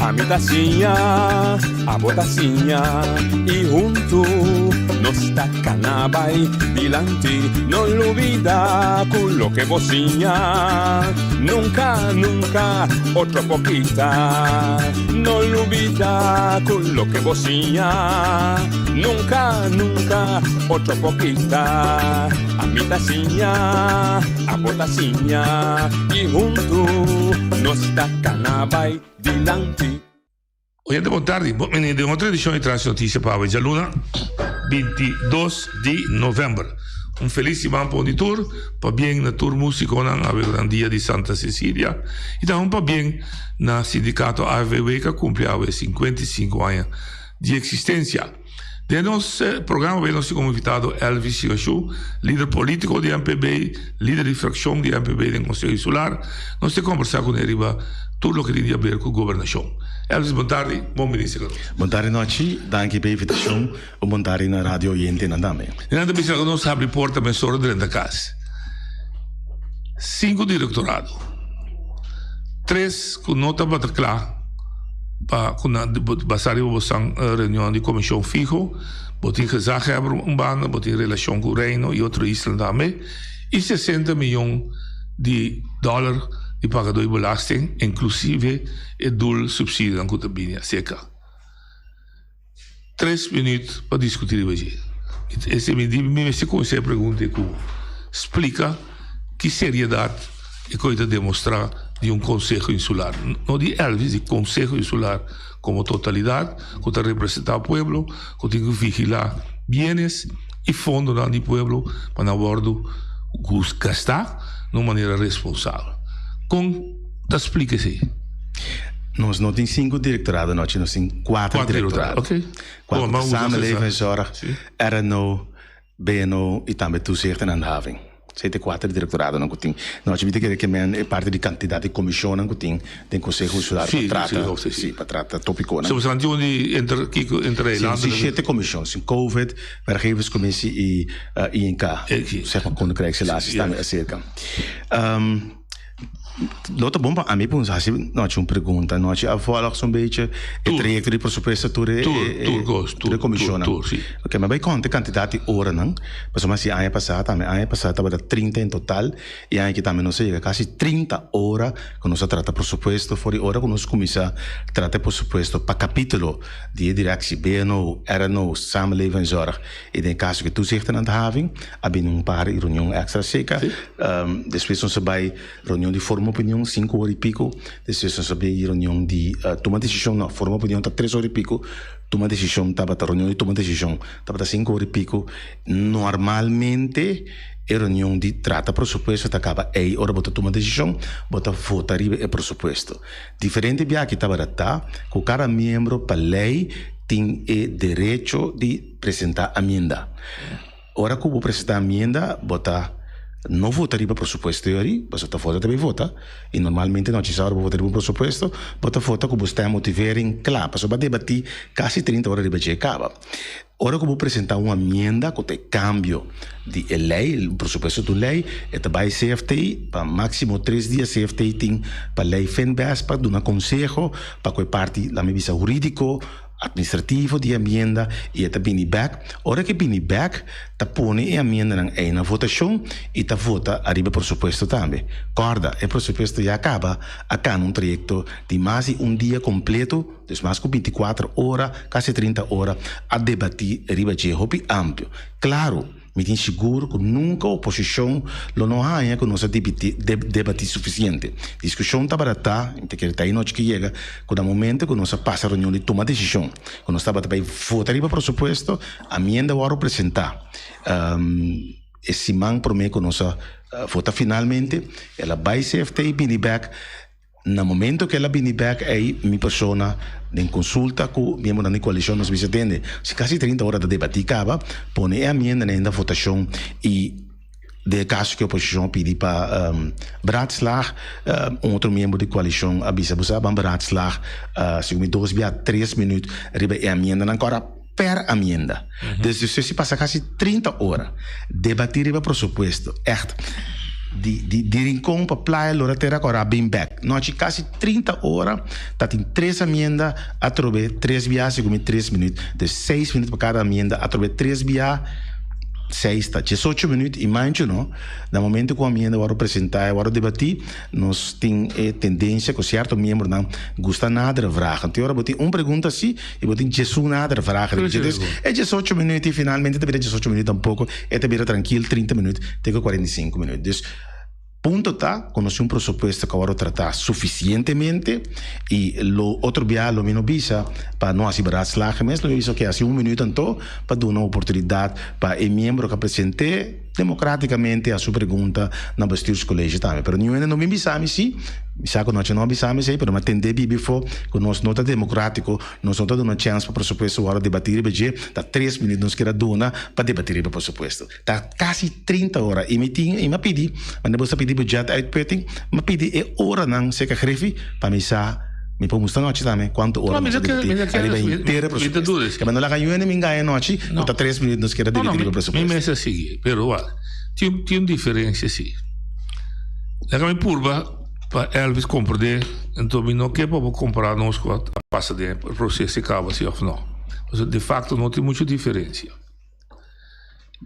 Ami ta siña, abo ta siña y huntu nos ta cana bay dilanti. No lubida cu loke bo siña nunca, nunca otro por kita. No lubida cu loke bo siña nunca, nunca otro por kita. Ami ta siña, abo ta siña y huntu nos ta cana bay dilanti. Oyente bon tardi, bon bini den otro edicion di Trans Noticia pa awe djaluna 22 di november. Un feliz siman pa un di tur, pabien na tur musiconan awe gran dia di Santa Cecilia y tambe un pabien na sindicato AFVW cu a cumpli awe 55 aña di existencia. Den nos programa awe nos tin como invitado Elvis Shigashu, lider politico di MPB, lider di fraccion di MPB den Conseho Insular. Nos tin combersa cu ne riba tur loke tin di haber cu gobernacion. Elvis, bon tardi, bon bini seca nos. Bon tardi nochi, danki pa e invitacion. Un bon tardi na radio oyentenan tambe. Nan ta bisa cu nos habri porta mesora drenta cas. Cinco directorado, tres cu no tabata cla. Pa ku nan basá riba bo san reunion di komishon fiho, bo tin gezaghebber un banda, bo tin relashon ku Reino i otro isla tambe, i sesenta miyon di dòler di pagadó di belasting, inklusive e dul supsidionan ku ta bini aserka. Tres minuut pa diskutí riba dje. Esei mi di mi mester kuminsá e pregunta ei ku splika ki seriedat e koe ta demostrá di un konseho insular. No di Elvis, di konseho insular komo totalidat ku ta representá pueblo, ku tin ku vigilá bienes i fondonan di pueblo pa nan wòrdu gastá na un manera responsabel. Kon ta splika esei? Nos no tin sinku direktorado anochi, nos tin kuater direktorado. Oké. Kuater, Samenlevingszorg, RNO, BNO i tambe Toezicht en Handhaving. Esei ta e kuater direktoradonan ku tin. Anochi mi ta kere ke men e parti di kantidat di komishonnan ku tin den Konseho Insular pa trata, si, pa trata topikonan. So boso tin un di inter, kiko, Si, nos tin shete komishon. Sin Covid, Werkgeverscommissie i INK, zeg maar Koninkrijksrelaties tambe aserka. Lo ta bon pa ami por hasi nochi un pregunta. Nochi a volg zo'n beetje e trayecto di presupuesto tur e Tur cos, tur e comisionnan. Tur, si. Ok, mi a bay conta e cantidad di oranan, pasobra mi hasi aña pasa tambe, aña pasa tabata trinta en total y aña aki tambe nos a yega casi trinta ora cu nos a trata presupuesto for di ora cu nos cuminsa trata e presupuesto pa capitulo di e directie BNO, RNO, Samenleving en Zorg y den e caso cu e toezicht en handhaving a bini un par di reunion extra seca. Despues nos a bai reunion di forma opinion sinku ora i piko. Despues nos a bai reunion di tuma desishon, no, forma opinion ta tres ora i piko, tuma desishon tabata, reunion di tuma desishon tabata sinku ora i piko. Normalmente e reunion di trata presupuesto ta kaba ei ora bo ta tuma desishon, bo ta vota riba e presupuesto. Diferente biaha tabata ta ku kada miembro pa lei tin e derecho di presenta amienda. Ora ku bo presentá amienda, bo ta no vota riba presupuesto yori, pasobra ta vota ta bay vota, i normalmente nochi sa ora bo vota riba un presupuesto, bo ta vota ku bo stemmotivering kla, pasobra bo a debatí kasi trinta ora riba dje kaba. Ora ku bo presentá un amienda ku ta e kambio di e lei, un presupuesto ta un lei, e ta bai CFT pa máksimo tres dia CFT tin pa lei Finbest pa duna konseho pa ku e parti, laat mi bisa, hurídiko, Administrativo di amienda i e ta bini bek. Ora ku e bini bek ta pone e amiendanan ei na votashon i ta vota ariba e presupuesto tambe. Kòrda, e presupuesto ya kaba a kana un trayekto di mas di un dia kompleto, dus mas ku binti kuater ora, kasi trinta ora, a debatí riba dje hopi amplio. Klaru. Mi tin sigur ku nunka oposishon lo no haña ku nos a debatí sufisiente. Diskushon tabata ta, mi ta kere ta e nochi ku yega, ku na momento ku nos a pasa reunion di tuma desishon, ku nos tabata bai vota riba presupuesto, amienda wòrdu presentá. E siman promé ku nos a vota finalmente, el a bai CFT bini bèk. Na momento ku el a bini bèk ei, mi persona den konsulta ku miembronan di koalishon nos bisa tende, si kasi trinta ora ta debatí kaba, pone e amiendanan den votashon i den e kaso ku e oposishon a pidi pa beraadslaag, un otro miembro di koalishon a bisa bo sa ban beraadslaag segun mi dos bia tres minüt riba e amiendanan ku ora per amienda. Dus si pasa kasi trinta ora debatí riba presupuesto, ègt. Di di di Rincon pa Playa Lora Tera Kora bin bek. Nochi kasi 30 ora ta tin tres amienda atrobe tres bia segun mi tres minuut. Dus seis minuut pa kada amienda atrobe tres bia seis ta diesocho minuut y mancho no. Na momento ku amienda wòrdu presentá y wòrdu debatí nos tin e tendensia ku sierto miembronan gusta nadere vragen. Te ora bo tin un pregunta si y bo tin diesun nadere vragen riba dje. Dus e diesocho minuut y finalmente ta bira diesocho minuut tampoco. E ta bira trankil 30 minuut te ku 45 minuut. Dus punto ta ku nos tin un presupuesto ku a wòrdu tratá sufisientemente i lo otro bia lo mi no bisa pa no hasi beraadslaging mes, lo mi bisa oke hasi un minuut anto pa duna oportunidat pa e miembro ku a present'é democraticamente a su pregunta na bestuurscollege tambe. Pero niun hende no bin bisa mi si, mi sa ku nochi no a bisa mi esei pero mi a tendé bibi afó ku nos no ta democratico. Nos no ta duna chèns pa presupuesto wòrdu debatí riba dje, ta tres minüt nos kier a duna pa debatí riba presupuesto. Ta kasi 30 ora i mi tin i mi a pidi, manera bo sa pidi budget uitputting, mi a pidi e oranan serka Griffie pa mi sa, mi por mustra nochi tambe kuantu ora nos a debatí ariba henter e presupuesto. Kaba no laga yuende mi ngaña nochi ku ta tres minüt nos kier a debatí riba presupuesto. Mi mester sigui, pero wak, tin un diferensia si. Laga mi purba. Pa Elvis comprende, enton mi no ke pa bo compara nos cu a pasa den e proceso e caba si of no. Pasobra de facto no tin mucho diferencia.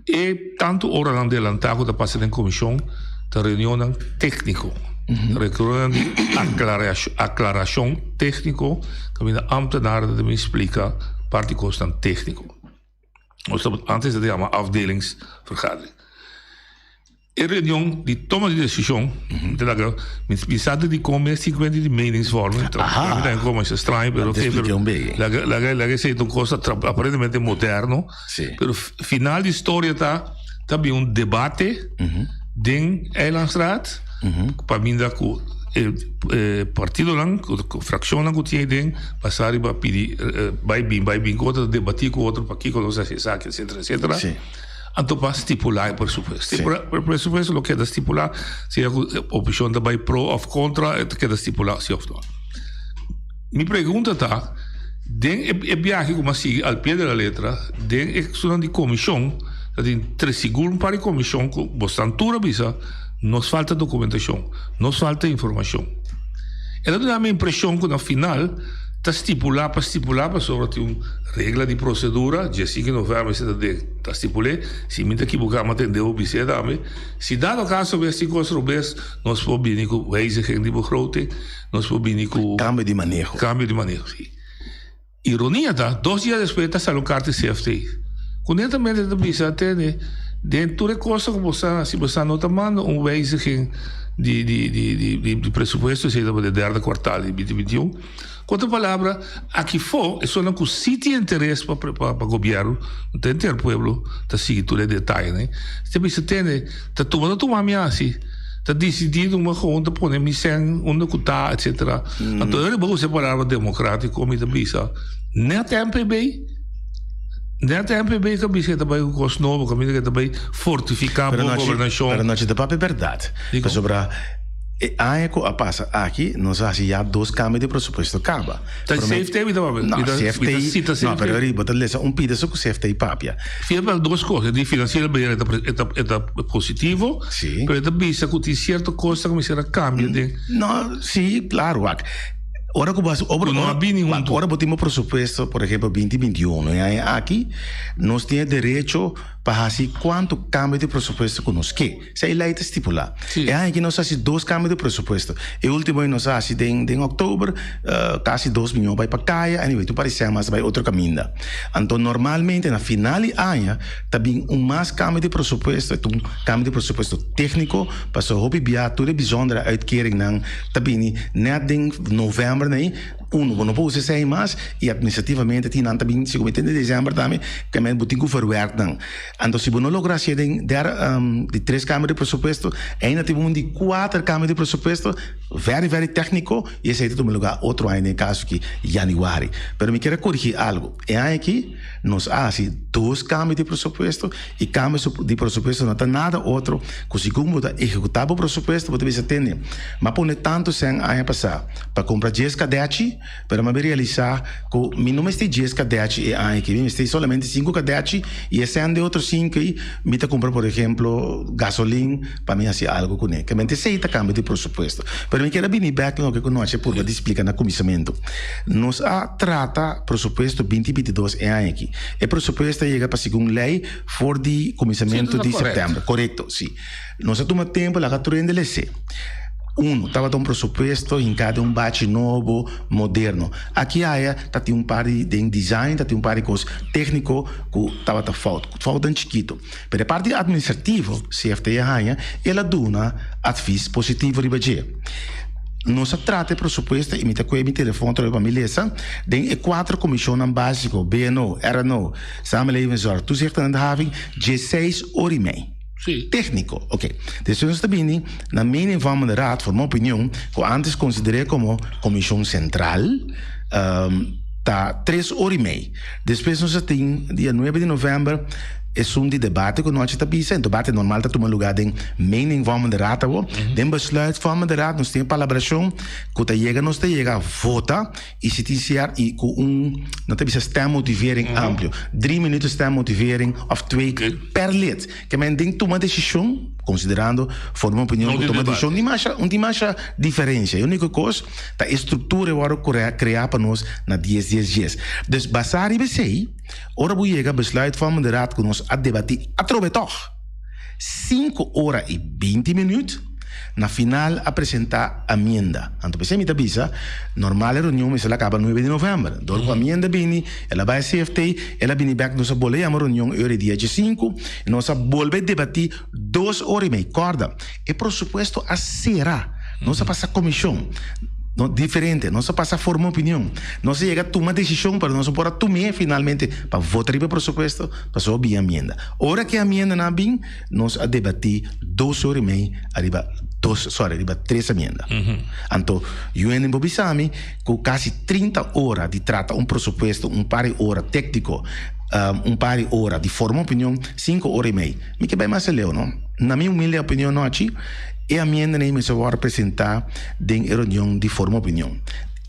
E tanto oranan delanta cu ta pasa den comision ta reunionnan tecnico. Reunionnan di aclaracion tecnico caminda ambtenaren ta bin splica parti cosnan tecnico. Antes ta yama afdelingsvergadering. E reunion di toma di desishon ta laga mi sa di dikon mi a sigui kuenta di meningsvorming mi ta komo esei straño pero oke pero laga laga laga esei ta un kos aparentemente moderno pero final di storia ta ta bin un debate den Eilandsraad paminda ku e partidonan ku frakshonnan ku tin aden basa riba pidi bai bin bai bin ku otro debati ku otro pakiko nos a hasi esaki etcetera etcetera. Anto pa stipulá e presupuesto. Sí. E presupuesto lo keda stipulá sea ku oposishon ta bai pro òf kontra, e ta keda stipulá si òf no. Mi pregunta ta, den e biahe ku mi a sigui al pie de la letra, den e esunnan di komishon, ta tin tres sigur un par di komishon ku bosnan tur a bisa, nos falta dokumentashon, nos falta informashon. E ta duna mi impreshon ku na final ta stipulá pa stipulá pasobra tin un regla di prosedura, 15 novèmber esei ta den. Ta stipul'é, si mi ta kibuká mi a tende bo bis'é tambe, si dado kaso bes tin kos robes, nos por bini ku wijziging di begroting, nos por bini ku. Kambio di maneho. Kambio di maneho, si. Ironia ta, dos dia despues ta sali un karta di CFT, ku netamente ta bisa, tende, den tur e kosnan ku bo sa, si bo sa no ta manda un wijziging di di di di di presupuesto, esei tabata e derde kwartal di binti binti un, Ku otro palabra, aki fo esunnan ku si tin interes pa pa gobièrnu, no ta henter pueblo ta sigui tur e detayenan. Si ta bisa tende, ta tuma ta tuma mi hasi, ta disidí numa gewoon ta pone mi sèn unda ku ta etsetera. Anto ora bo usa e palabra demokratiko mi ta bisa nèt MPB, nèt MPB ta bisa ke ta bai ku kos nobo, kaminda ke ta bai fortifiká bon gobernashon. Pero nochi ta papia bèrdat, pasobra. E aña ku a pasa aki nos a hasi ya dos kambio di presupuesto kaba. Ta CFT mi ta papia? No, CFT, no, pero ri bo ta lesa un pida so ku CFT papia. Fiel dos kos, e di financieel beheer e ta e ta positivo, Si. pero e ta bisa ku tin sierto kosnan ku mester a kambia den. No, si, klaro, wak. Ora ku bo hasi Ku no a bini huntu. Ora bo tin bo presupuesto, por ehempel binti 21, e aña aki nos tin e derecho pa hasi kuantu kambio di presupuesto ku nos ke. Esei lei ta stipulá. Sí. E aña aki nos a hasi dos kambio di presupuesto. E último ei nos a hasi den den òktober, kasi dos mion bai pa kaya, anyway tur parisé mas a bai otro kaminda. Anto normalmente na final di aña ta bin un mas kambio di presupuesto, e ta un kambio di presupuesto tékniko, pasobra hopi bia tur e bijzondere uitkeringnan ta bini nèt den novèmber nei. Uno, bo no por usa esei mas i administrativamente tin nan ta bin, si ku mi tende desèmber tambe, ke men bo tin ku verwerk nan. Anto si bo no logra hasié den der di tres kambio di presupuesto, ainda tin un di kuater kambio di presupuesto, very very tékniko, i esei ta tuma lugá otro aña den e kaso aki yanüari. Pero mi kier a korigí algu, e aña aki nos a hasi dos kambio di presupuesto i kambio di presupuesto no ta nada otro ku segun bo ta ehekutá bo presupuesto bo ta bisa tende, mi a pone tantu sèn aña pasá pa kumpra djes kadèchi. pero mi a bin realisá ku mi no mester dies kadechi e aña aki, mi mester solamente sinku kadechi i e sèn di otro sinku ei mi ta kumpra por ehemplo gasolin pa mi hasi algu kuné. Kemente esei ta kambio di presupuesto. Pero mi kier a bini bèk loke ku nochi a purba di splika na kuminsamentu. Nos a trata presupuesto binti 22 e aña aki. E presupuesto a yega pa segun lei for di kuminsamentu di sèptèmber. Korekto, si. Nos a tuma tempu laga tur hende lese. Uno, tabata un presupuesto hinká den un bachi nobo, moderno. Aki aya ta tin un par di, den design ta tin un par di kos tékniko ku tabata fout, foutnan chikito. Pero e parti administrativo, CFT a haña, el a duna advis positivo riba dje. Nos a trata e presupuesto i mi ta kue mi telefon atrobe pa mi lesa, den e kuater komishonnan básiko, BNO, RNO, Samenlevingszorg, Toezicht en Handhaving, djeseis ora i mei. Sí. Técnico, ok. Despues nos ta bini na Mening-vormende Raad, forma opinion, ku antes konsider'é komo Komishon Sentral, ta tres ora i mei. Despues nos a tin dia nuebe di novèmber esun di debate ku nochi ta bisa. E debate normal ta tuma lugá den Mening-vormende Raad awor. Den Besluit-vormende Raad nos tin e palabrashon ku ta yega nos ta yega vota I si tin sier i ku un, no ta bisa stemmotivering amplio, drie minuten stemmotivering of twee per lid. Ke men den tuma desishon, konsiderando forma opinion ku tuma desishon, ni masha, un tin masha diferensia. E uniko kos ta e struktura e wòrdu krea pa nos na dies dies dies. Dus basá riba esei, ora bo yega besluitvormende raad ku nos a debatí atrobe tòg sinku ora i binti minüt, Na final a presenta amienda. Anto p'esei mi ta bisa, normal e reunion mester a kaba nuebe di novèmber. Dor ku amienda bini, el a bai CFT, el a bini bèk, nos a bolbe yama reunion e ora e dia djesinku, i nos a bolbe debatí dos ora i mei. Kòrda, e prosupuesto a sera. Nos a pasa komishon no diferente, nos a pasa forma opinion, nos a yega tuma desishon, pero nos no por a tum'é finalmente pa vota riba e prosupuesto, pasobra a bin amienda. Ora ku e amiendanan a bin, Nos a debatí dos ora i mei ariba dos, sorry, ariba tres amienda. Anto, Yuenen por bisa mi ku kasi 30 ora di trata un presupuesto, un par di ora tékniko, un par di ora di forma opinion, sinku ora i mei. Mi ke bai mas aleu, no? Na mi humilde opinion nochi, e amiendanan ei mester wòrdu presentá den e reunion di forma opinion.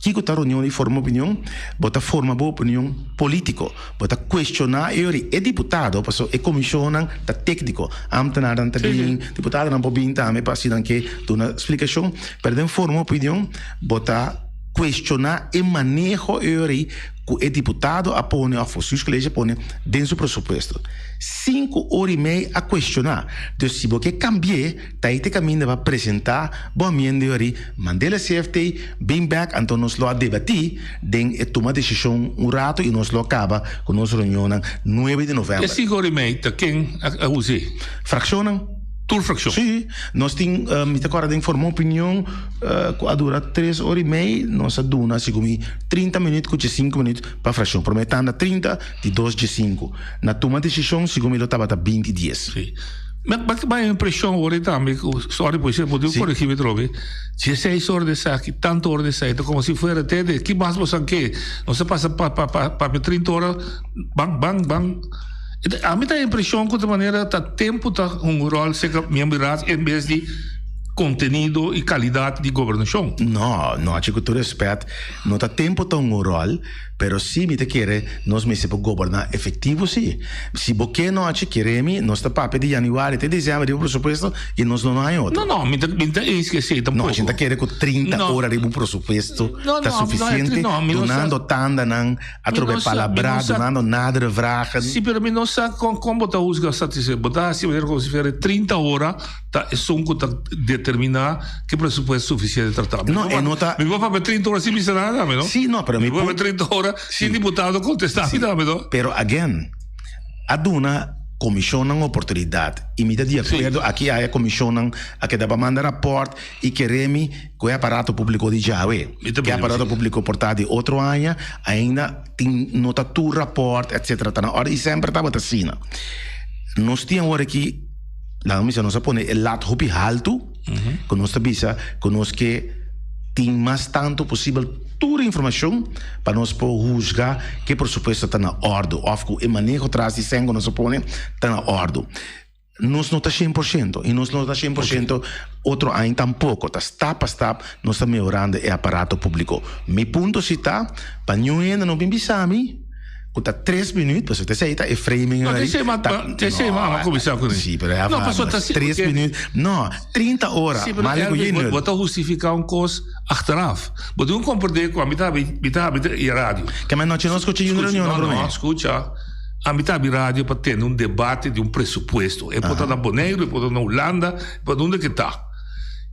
Kiko ta reunion di forma opinion? Bo ta forma bo opinion polítiko. Bo ta cuestiona e ori e diputado paso e comisionnan ta tecnico. Ambtenaarnan ta bin, diputadonan por bin tambe pa asina nan ke duna splicacion. Pero den forma opinion bo ta cuestiona e maneho e ori cu e diputado a pone of bestuurscollege a pone den su presupuesto. Cinco ora y mei a cuestiona. Dus si bo ke cambi'e Ta e te kaminda pa presentá bo amiende ori mand'el e CFT bin bèk anto nos lo a debatí den e tuma desishon un rato i nos lo a kaba ku nos reunionnan nuebe di E novèmber. sinku ora i mei ta ken a us'é? Frakshonnan. Tur frakshon? Sí. Nos tin, mi ta kòrda den forma opinion ku a dura tres ora i mei, nos a duna segun mi 30 minüt ku djesinku minüt pa frakshon. Promé tanda 30, di dos djesinku. Na tuma desishon segun mi lo tabata binti dies. Sí. Mi a bai impresion ora tambe cu, sorry policía, bo debe corrigi mi trobe, dieseis ora di esaki, tanto ora di esaki, ta como si fuera te de, ki mas bo san ke? Nos a pasa pa pa pa papia 30 ora, ban ban ban. A mi ta impresion cu ta manera ta tempo ta hunga rol cerca miembro di raad en bes di contenido y calidad di gobernacion. No, no, achi cu tur respet, no ta tempo ta hunga un rol. Pero si mi ta kere nos mester por goberná efektivo si. Si bo ke no haci kere mi, nos ta papia di januari te december riba presupuesto y nos lo no haña otro. No, no, mi ta mi ta eens ke esey tampoco. No, si ta kere ku 30 No. ora riba un presupuesto No, ta no, no, suficiente, no, mi no sa- dunando tandanan, atrobe mi no sa- mi palabrá, no sa- dunando nadere vragen. Si, pero mi no sa kon kon bo ta husga satisfe. Bo ta haci manera como si fuera 30 ora Ta esun ku ta determiná ke presupuesto sufisiente ta ta. No, e no ta. Mi por papia 30 ora sin bisa nada tambe, no? Sí, no, pero mi Mi por papia 30 ora sin diputado kontestá mi tambe, no? Pero again, a duna komishonnan oportunidat i mi ta di akuerdo aki aya komishonnan a keda pa manda rapòrt i kere mi ku e aparato públiko di djawe, ku e aparato públiko por ta di otro aña ainda tin no ta tur rapòrt etcetera ta na òrde i semper tabata asina. Nos tin awor aki. Nan a bisa nos a pone e lat hopi haltu, ku nos ta bisa ku nos ke tin mas tantu posibel tur informashon pa nos por husga ke presupuesto ta na òrdu òf ku e maneho tras di sèn ku nos a pone ta na òrdu. Nos no ta 100% i nos no ta 100% otro aña tampoko. Ta stap pa stap nos ta mehorando e aparato públiko. Mi punto si ta pa niun hende no bin bisa mi ku ta tres minuut, pasobra esei ta e framing No, ahí. esei ma, Ta- esei ma ama kuminsá kuné. Sí, pero e No, pasobra ta si- tres porque- minuut. No, 30 ora. Sí, pero Male ku Elvis, Junior. bo ta hustifiká un kos achteraf. Bo tin ku komprendé ku ami ta habi, mi ta habi e radio. Ke men nochi no skucha Junior Skucha, reunion, no, promé. no, skucha. Ami ta abi radio pa tende un debate di un presupuesto. E por ta na Boneiru, e por ta na Hulanda, e por ta unda ke ta.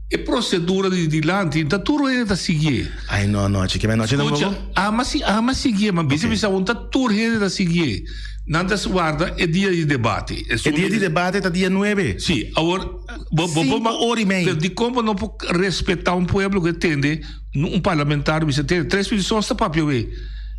E procedura di dilanti, ta tur hende ta siguié. Ay no, no, chiki, men nochi Skucha, tampoco. ama si, ama siguié, ma bisa bisa un ta tur hende ta siguié. Nan ta warda e dia di debate. E dia di debate ta dia nuebe. Sí, awor, bo, bo, Cinco bo, ora y mei. Pero dikon bo no por respetá un pueblo ku e tende un parlamentario bisa tende tres minuut sos ta papia we.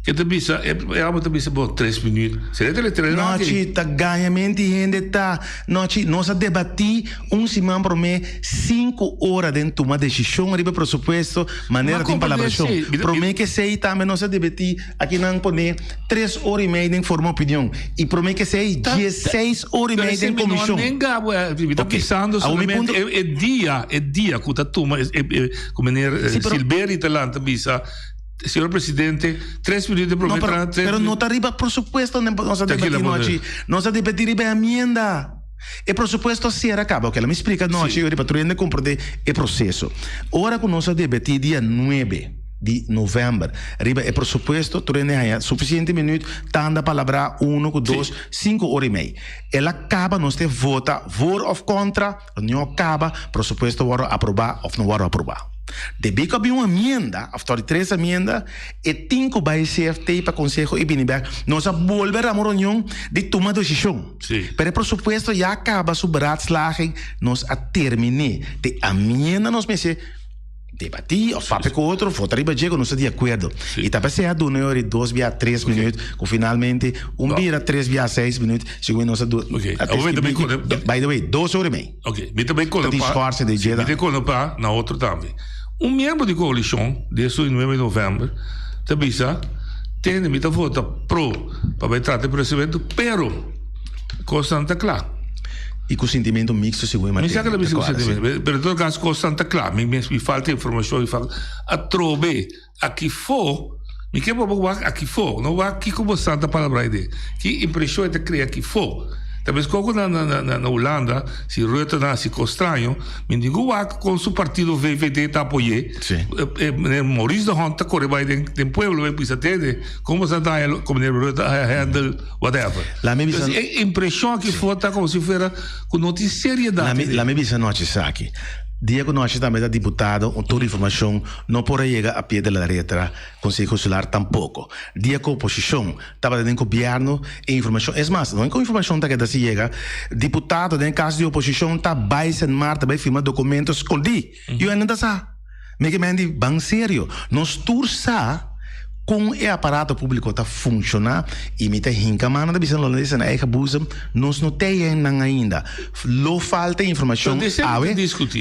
Ke ta bisa, e amo ta bisa, bo, tres minuut. Seria tele tres No, chi, ta gaña menti hende ta. No, chi, nos a debatí un siman promé sinku ora den tuma desishon riba e presupuesto manera tin palabrashon. Promé ke esei tambe nos a debatí aki nan pone tres ora i mei den forma opinion i promé ke esei diesseis ora i mei den komishon. Mi ta bisando solamente e dia, e dia ku ta tuma ku meneer Silberie ta lanta bisa. Señor Presidente, tres minuut de prome tra, tres Pero no ta riba presupuesto nos a debatí nochi. Nos a debatí riba e amienda. E presupuesto a sera kaba. Oke, laat mi splika nochi riba tur hende komprendé e proseso. Ora ku nos a debatí dia nuebe di novèmber riba e presupuesto, tur hende haña sufisiente minuut tanda palabrá uno ku dos, sinku ora i mei. El a kaba, nos te vota voor òf kontra. No a kaba, presupuesto wòrdu aprobá òf no wòrdu aprobá. Debí ku a bin un amienda, òf tori tres amienda, e tin ku bai CFT pa konseho i bini bèk. Nos a bolbe rama un reunion di tuma desishon. Pero e presupuesto ya a kaba su beraadslaging, nos a terminé. Te amienda nos mester. Debatí of papia ku otro, vota riba dje ku nos ta di akuerdo. I ta p'esei a duna yori dos bia tres minuut, ku finalmente un bira tres bia seis minuut, segun nos a du a deskribí ki, by the way, dos ora i mei. Ok, mi ta bai Ta tin kono pa, schorse den dje mi ta. ta kono pa na otro tambe. Un miembro di koalishon di esun di nuebe di novèmber ta bisa, Tende, mi ta vota pro pa bai trata e presidente, pero kosnan ta kla. I ku sintimentu miksto segun e Mi sa materia. ke ta bisa ku Recorda, si. sintimentu, pero en todo caso kosnan ta kla. Mi mes mi falta informashon, mi falta atrobe aki fo, mi ke pa bo wak aki fo, no wak kiko bo sa ta palabra aide. Ki impreshon e ta krea aki fo. Ta mes koko na na na Hulanda, si Rutte na hasi kos straño, mi tin ku wak kon su partido VVD ta apoy'é. Si. Meneer Maurice de Hond ta kore bai den den pueblo bai bisa tende kon bo sa ta haña kon meneer Rutte a handle Whatever. La mi bisa. Entonces, e impresion aki for ta como si fuera cu no tin seriedad. La mi, la mi bisa nochi esaki. Dia cu nochi tambe ta diputado, un tur informacion no por a yega a pie de la letra, Conseho Insular tampoco. Dia cu oposicion tabata den gobierno, e informacion, es mas, no cu informacion ta keda si yega, diputado den cas di oposicion ta bay Sint Maarten bay firma documento scondi. Yu hende ta sa. Mi ke men di ban serio. Nos tur sa kon e aparato públiko ta funshoná i mi ta hinka mano ta bisa lo na eigen boezem, nos no teyen nan ainda. Lo falta informashon awe,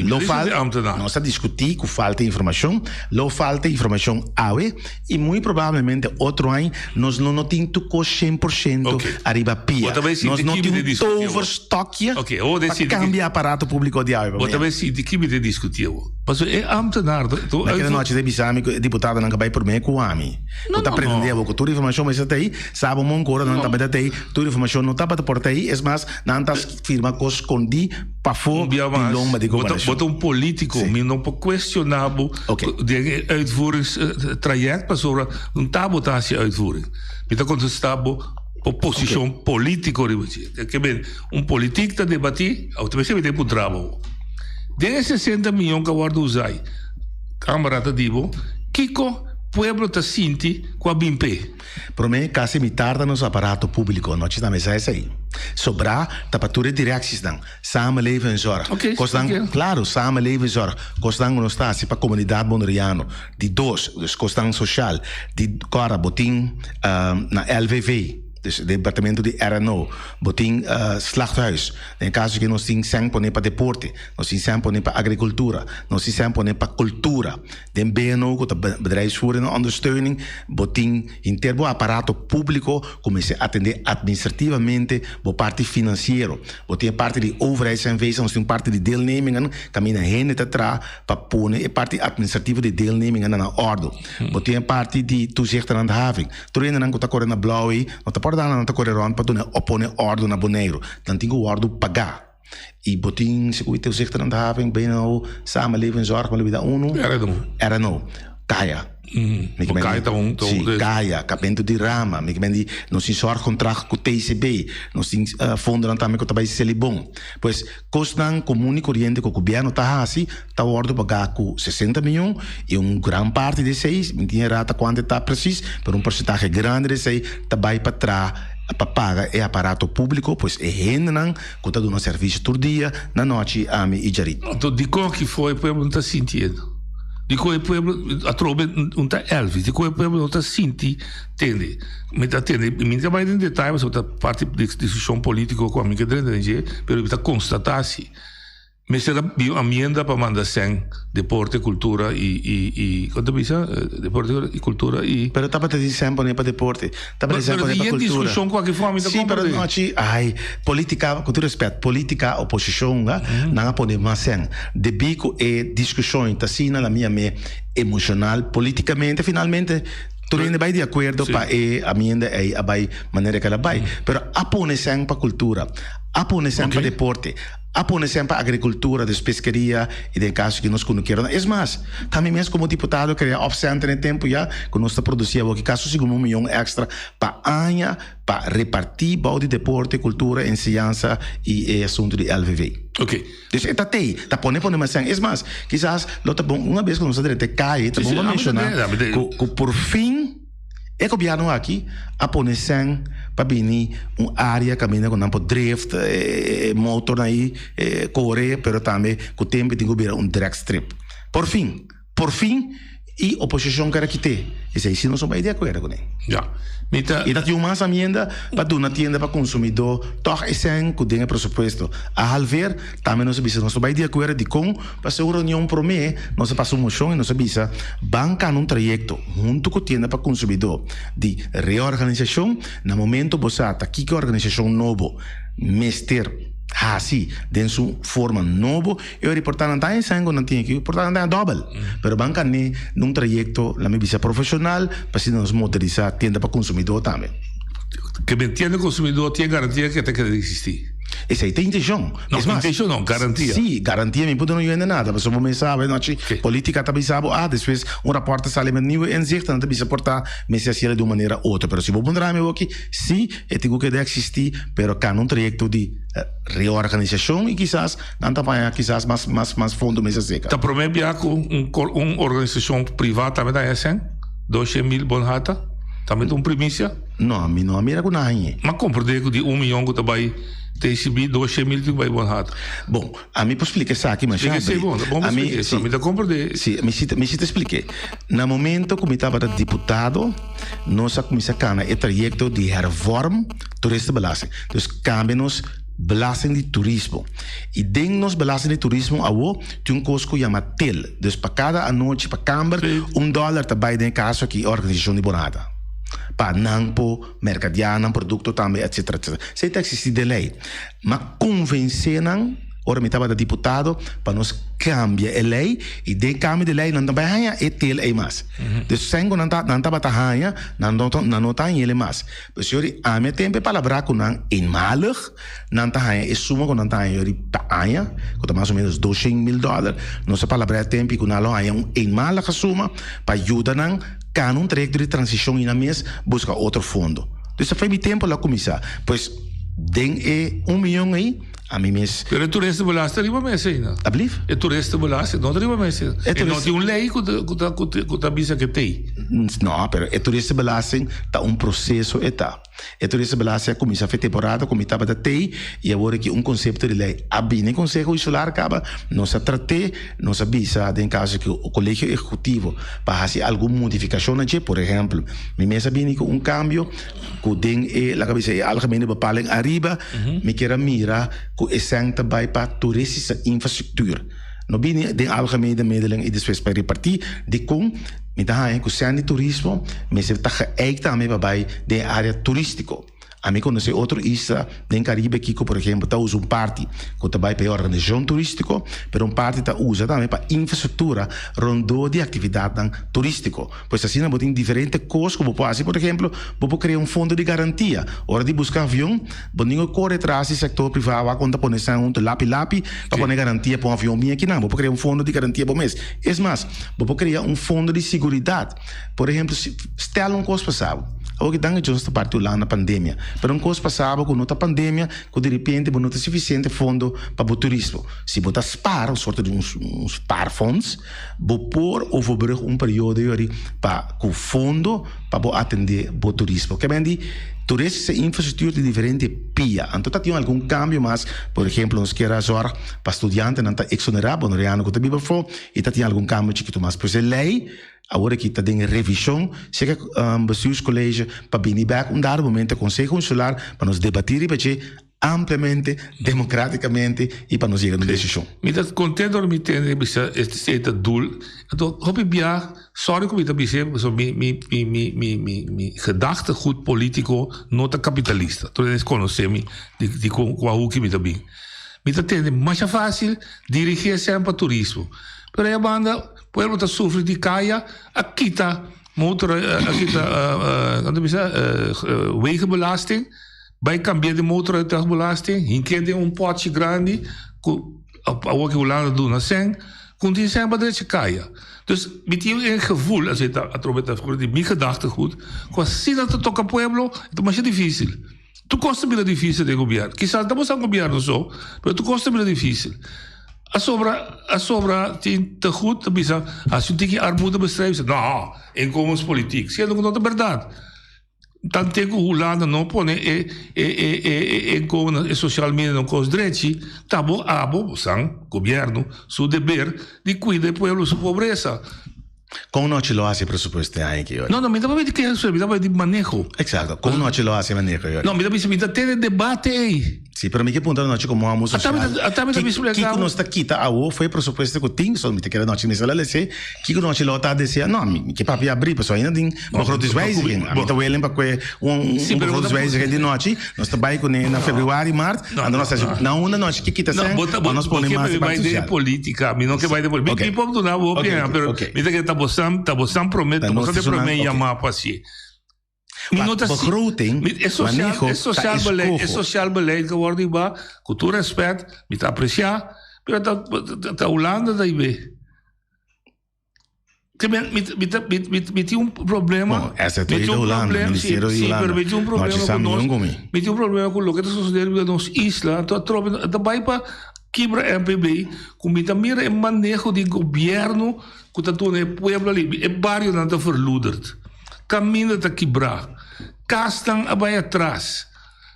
lo fal, nos ta diskutí ku falta informashon, lo falta informashon awe i muy probablemente otro aña nos lo no tin tur kos 100% ariba pia. Nos no tin un toverstokje pa kambia aparato públiko di awe. Bo ta bay sinti ki mi ta diskutí awo. Pasobra e ambtenaar ta. Na keda nochi ta bisa mi ku e diputadonan ka bai promé ku ami. Ku ta pretendé awor ku tur informashon mester ta ei, sa bo mon ku ora nan tabata ta ei, tur informashon no tabata por ta ei, es mas, nan ta firma kos skondí pafó di lomba di gobernashon. Bo ta un polítiko, mi no por kuestioná bo den e uitvoeringstraject pasobra no ta bo ta hasi uitvoering. Mi ta kontestá bo bo posishon polítiko riba dje. Ke men, un politik ta debatí, awor ta mester mi ta puntra bo. Den e sesenta miyon ku a wòrdu usá ei, Kámara ta di bo, kiko pueblo ta sinti ku a bin p'e? Promé, kasi mitar ta nos aparato públiko, anochi ta mesa esei. Sobrá ta pa tur e direksisnan, samenleven en zorg. Oké, Kosnan, oké. klaro, samenleven en zorg, kosnan ku nos ta hasi pa komunidat boneriano. Di dos, dus kosnan soshal. Di kòrda bo tin na LVV. Dus departamento di RNO, bo tin slachthuis. Den e kaso aki nos tin sèn pone pa deporte, nos tin sèn pone pa agrikultura, nos tin sèn pone pa kultura. Den BNO ku ta Bedrijfsvoering en Ondersteuning bo tin henter bo aparato públiko ku mester atendé atministrativamente bo parti finansiero. Bo tin e parti di overheids-NV's, nos tin un parti di deelnemingen kaminda hende ta traha pa pone e parti atministrativo di deelnemingennan na òrdu. Bo tin e parti di toezicht en handhaving. Tur hendenan ku ta kore na blou ei no ta por dana nan ta kore rònt pa duna o pone òrdu na Boneiru. Nan tin ku wòrdu pagá. I bo tin segun toezicht en handhaving, BNO, samenleving, zorg, mi a lubida unu. RNO. RNO. Kaya. Mi ke men Kaya ta un, ta un Si, kaya, kapmentu di rama. Mi ke men di nos tin zorgcontract ku TCB. Nos tin fondonan tambe ku ta bai Selibon. Pues kosnan komun i koriente ku gobièrnu ta hasi ta wòrdu pagá ku sesenta mion i un gran parti di esei, mi tin e rata kuantu e ta presis, pero un porsentahe grandi di esei ta bai pa traha pa paga e aparato públiko, pues e hendenan ku ta duna servisio tur dia na nochi, ami i Jarit. Anto dikon ki for e pueblo no ta sinti e? Dikon e pueblo atrobe un ta Elvis? Dikon e pueblo no ta sinti tende? Mi ta tende, mi no ta bai den detaye pasobra ta parti di diskushon polítiko ku ami ke drenta den dje, pero mi ta konstatá si. Mester a bin un amienda pa manda sèn deporte, kultura i i i kon ta bisa? Deporte i kultura i. Pero tabata di sèn pone pa deporte, tabata di sèn pone pa Pero kultura. tin yen diskushon ku aki for mi ta Sí, pero komprende. nochi, ai, politika, ku tur respèt, politika, oposishon, nan a pone mas sèn. Debí ku e diskushon ta asina la mi a me emoshonal politikamente, finalmente tur hende bai di akuerdo pa e amienda ei a bai manera ku el a bai. Pero a pone sèn pa kultura, a pone sèn pa deporte. A pone sèn pa agrikultura, dus peskeria i den kaso ki nos kunukeronan. Es mas, ta mi mes komo diputado krea opcenten e tempu ya ku nos ta produsí awor ki kaso sigun un miyon èkstra pa aña pa repartí bou di deporte, kultura, enseñansa i e asuntu di LVV. Ok. Dus e ta tei, ta pone pone mas sèn. Es mas, kisas lo ta bon una bes ku nos ta drenta e kaye ta bon pa menshoná ku ku por fin. E gobièrnu aki a pone sèn pa bini un área kaminda ku nan por drift e motornan ei kore pero tambe ku tempu e tin ku bira un drag strip. Por fin, por fin i oposishon kere kit'é. Esei si nos no bai di akuerdo kuné. Ya. Mi ta. I ta tin un mas amienda pa duna tienda pa konsumidó tòg e sèn ku den e presupuesto a halver. Tambe nos a bisa nos no bai di akuerdo dikon Pasa un reunion promé, nos a pasa un moshon i nos a bisa, Ban kana un trayekto huntu ku tienda pa konsumidó di reorganisashon. Na momento bo sa ta kiko e organisashon nobo mester hasi den su forma nobo, e ora por ta nan ta haña esei ku nan tin aki, por ta nan ta haña dòbel. Pero ban kan'é na un trayekto, laat mi bisa, profeshonal pa asina nos motorisá tienda pa konsumidó tambe. Ke men tienda konsumidó tin e garantia ke ta keda eksistí. Esei ta intenshon. No, Es mas, intenshon no, garantia. Sí, garantia mi punto no yende nada, pasobra bo mes sabe nochi Oké. politica ta bisa bo, ah, despues un rapport ta sali met nieuwe inzichten, nan ta bisa por ta mester haciel di un manera otro. Pero si bo puntra mi awoki, sí, e tin cu keda existi, pero cana un trayecto di reorganisacion y kisas nan ta paña kisas mas, mas, mas fondo mester seca. Ta prome bia cu un un organisacion priva tambe ta haña cen, 200.000 bonhata, tambe ta un primicia. No, mi no a mira ku nan hañ'é. M'a komprendé ku di un miyon ku ta bai TCB, 200 mil tin ku bai Bonhata. Bon, ami por splika esaki masha Splika esei bon, ta bon pa splika esei. Mi ta komprendé. Si, mi si mi si ta splik'é. Na momento ku mi tabata diputado, nos a kuminsá kana e trayekto di hervorm toeristenbelasting. Dus kambia nos belasting di turismo. I den nos belasting di turismo awo tin un kos ku yama tel. Dus pa kada anochi, pa kamber, un dòler ta bai den e kaso aki e organisashon di Bonhata. Pa nan por mercadeá nan producto tambe etcetera etcetera. Esei ta existi den ley. M'a convencé nan ora mi tabata diputado pa nos cambia e ley y den cambio di ley nan ta bay haña e tel ey mas. Dus sèn cu nan ta nan tabata haña nan no nan no ta hañ'el mas. Pues yori ami a tempo e palabrá cu nan eenmalig nan ta haña e suma cu nan ta haña yori pa aña cu ta mas o menos 200.000 dollar. Nos a palabrá e tempo cu nan lo haña un eenmalige suma pa yuda nan Cana un trayecto di transicion y nan mes busca otro fondo. Dus ta fei mi tempo la cuminsa. Pues den e un miyon ey a mi mes. Pero e toeristenbelasting riba mes ey no? Ablief? E toeristenbelasting no ta riba mes ey. E no tin un ley cu ta cu ta bisa cu tey. No, pero e toeristenbelasting ta un proceso e ta. E toeristenbelasting a kuminsá fe temporada ku mi tabata tei i awor aki un konsepto di lei a bini Konseho Insular kaba, nos a trat'é, nos a bisa den kaso ku Kolegio Ehekutivo pa hasi algun modifikashon na dje, por ehèmpel mi mes a bini ku un kambio ku den e laga bisa e algemene bepaling ariba mi kier a mira ku e sèn ta bai pa toeristische infrastruktuur. No bini den algemene middelen i despues pa repartí. Dikon? Mi ta haña ku sèn di turismo mester ta geëik tambe pa bai den e área turístiko. Ami konosé otro isla den Karibe kiko por ehempel ta usa un parti ku ta bai pa e organisashon turístiko, pero un parti ta usa tambe pa infrastruktura rondó di aktividatnan turístiko. Pues asina bo tin diferente kos ku bo por hasi. Por ehempel, bo por krea un fondo di garantia. Ora di buska avion, Bo ningo kore tras di sektor privá wak unda pone sèn huntu lapi lapi pa pone garantia pa un avion bin akinan. Bo por krea un fondo di garantia bo mes. Es mas, bo por krea un fondo di siguridat. Por ehempel, si stel un kos pasa bo. Awor ki danki Dios ta parti Hulanda pandemia. Pero un kos pasa bo ku no ta pandemia, ku diripiente bo no tin sufisiente fondo pa bo turismo. Si bo ta spar, un sorto di un spaarfonds, bo por overbrug un periodo yori pa ku fondo pa bo atende bo turismo. Ke men di turistische infrastructuur di diferente pia. Anto ta tin algun cambio mas, por ehemplo nos kier a zorg pa studiantenan ta exonera Boneriano ku ta biba afo y ta tin algun cambio chikito mas. Pues e ley awor aki ta den revision cerca bestuurscollege pa bini bek un dado momento Conseho Insular pa nos debati riba dje ampliamente, democraticamente y pa nos yega na un decision. Mi ta contento ora mi tende bisa esey ta doel. Anto hopi bia, sorry cu mi ta bis'e, pasobra mi mi mi mi mi mi mi gedachtegoed politico no ta capitalista. Tur hende conoce mi di di cua hoeki mi ta bin. Mi ta tende masha facil dirigi esei pa turismo. Pero aya banda pueblo ta sufri di caya a kita motor a kita con ta bisa wegenbelasting. Bai kambia di motorrijtuigbelasting, hink'é den un pòtchi grandi ku awor ki Hulanda duna sèn, ku tin sèn pa drecha kaya. Dus mi tin e gevoel, asina ta atrobe ta di mi gedachtegoed, ku asina ta toka pueblo e ta masha difisil. Tur kos ta bira difisil den gobièrnu. Kisas ta boso gobièrnu so, pero tur kos ta bira difisil. A sobra a sobra tin tegoed ta bisa hasi un tiki armoedebestrijding, bisa no, inkomenspolitiek, siendo ku no ta bèrdat. Tante ku Hulanda no pone e e e e e e e social media no kos drechi, ta bo abo, bosan, gobierno, su deber di kuida e pueblo su pobresa. Kon nochi lo hasi presupuesto e aña aki yori? No, no, mi ta papia di ke mi ta papia di maneho. Exacto. Kon nochi lo hasi maneho yori? No, mi ta bisa mi ta tene debate ei. Si, pero mi ke puntra nochi komo amo sosial. Ata mi ta bisa Kiko nos ta kita awo for e presupuesto ku tin, so mi ta kere nochi mester a lese. Kiko nochi lo ta desea? No, mi ke papia abri, pasobra ainda tin begrotingswijziging. Ami ta welen pa kue un begrotingswijziging di nochi. Nos ta bai kuné na februari, mart, anto nos ta hasi na unda nochi ke kita sèn pa nos pone mas di parti sosial. Politica, mi no ke bai den politica. Mi por duna bo opinion, pero mi ta kere ta bosan, ta bosan prome, ta bosan den prome yama pa hasié. Mi no ta begroting, e social, maneho, e social beleid, e social beleid ke wòrdu hiba, ku tur rèspèt, mi ta apresiá, pero ta ta Hulanda ta hib'é. Te men, mi mi ta mi mi mi tin un problema. Bon, esa mi tin un problema, sí, sí, pero mi tin un problema ku nos, mi tin un problema ku loke ta sosodé riba nos isla, anto atrobe ta bai pa kibra MPB, ku mi ta mira e maneho di gobièrnu ku ta duna e pueblo ali, e barionan ta verloederd. Kaminda ta kibrá. Kasnan a bai atras.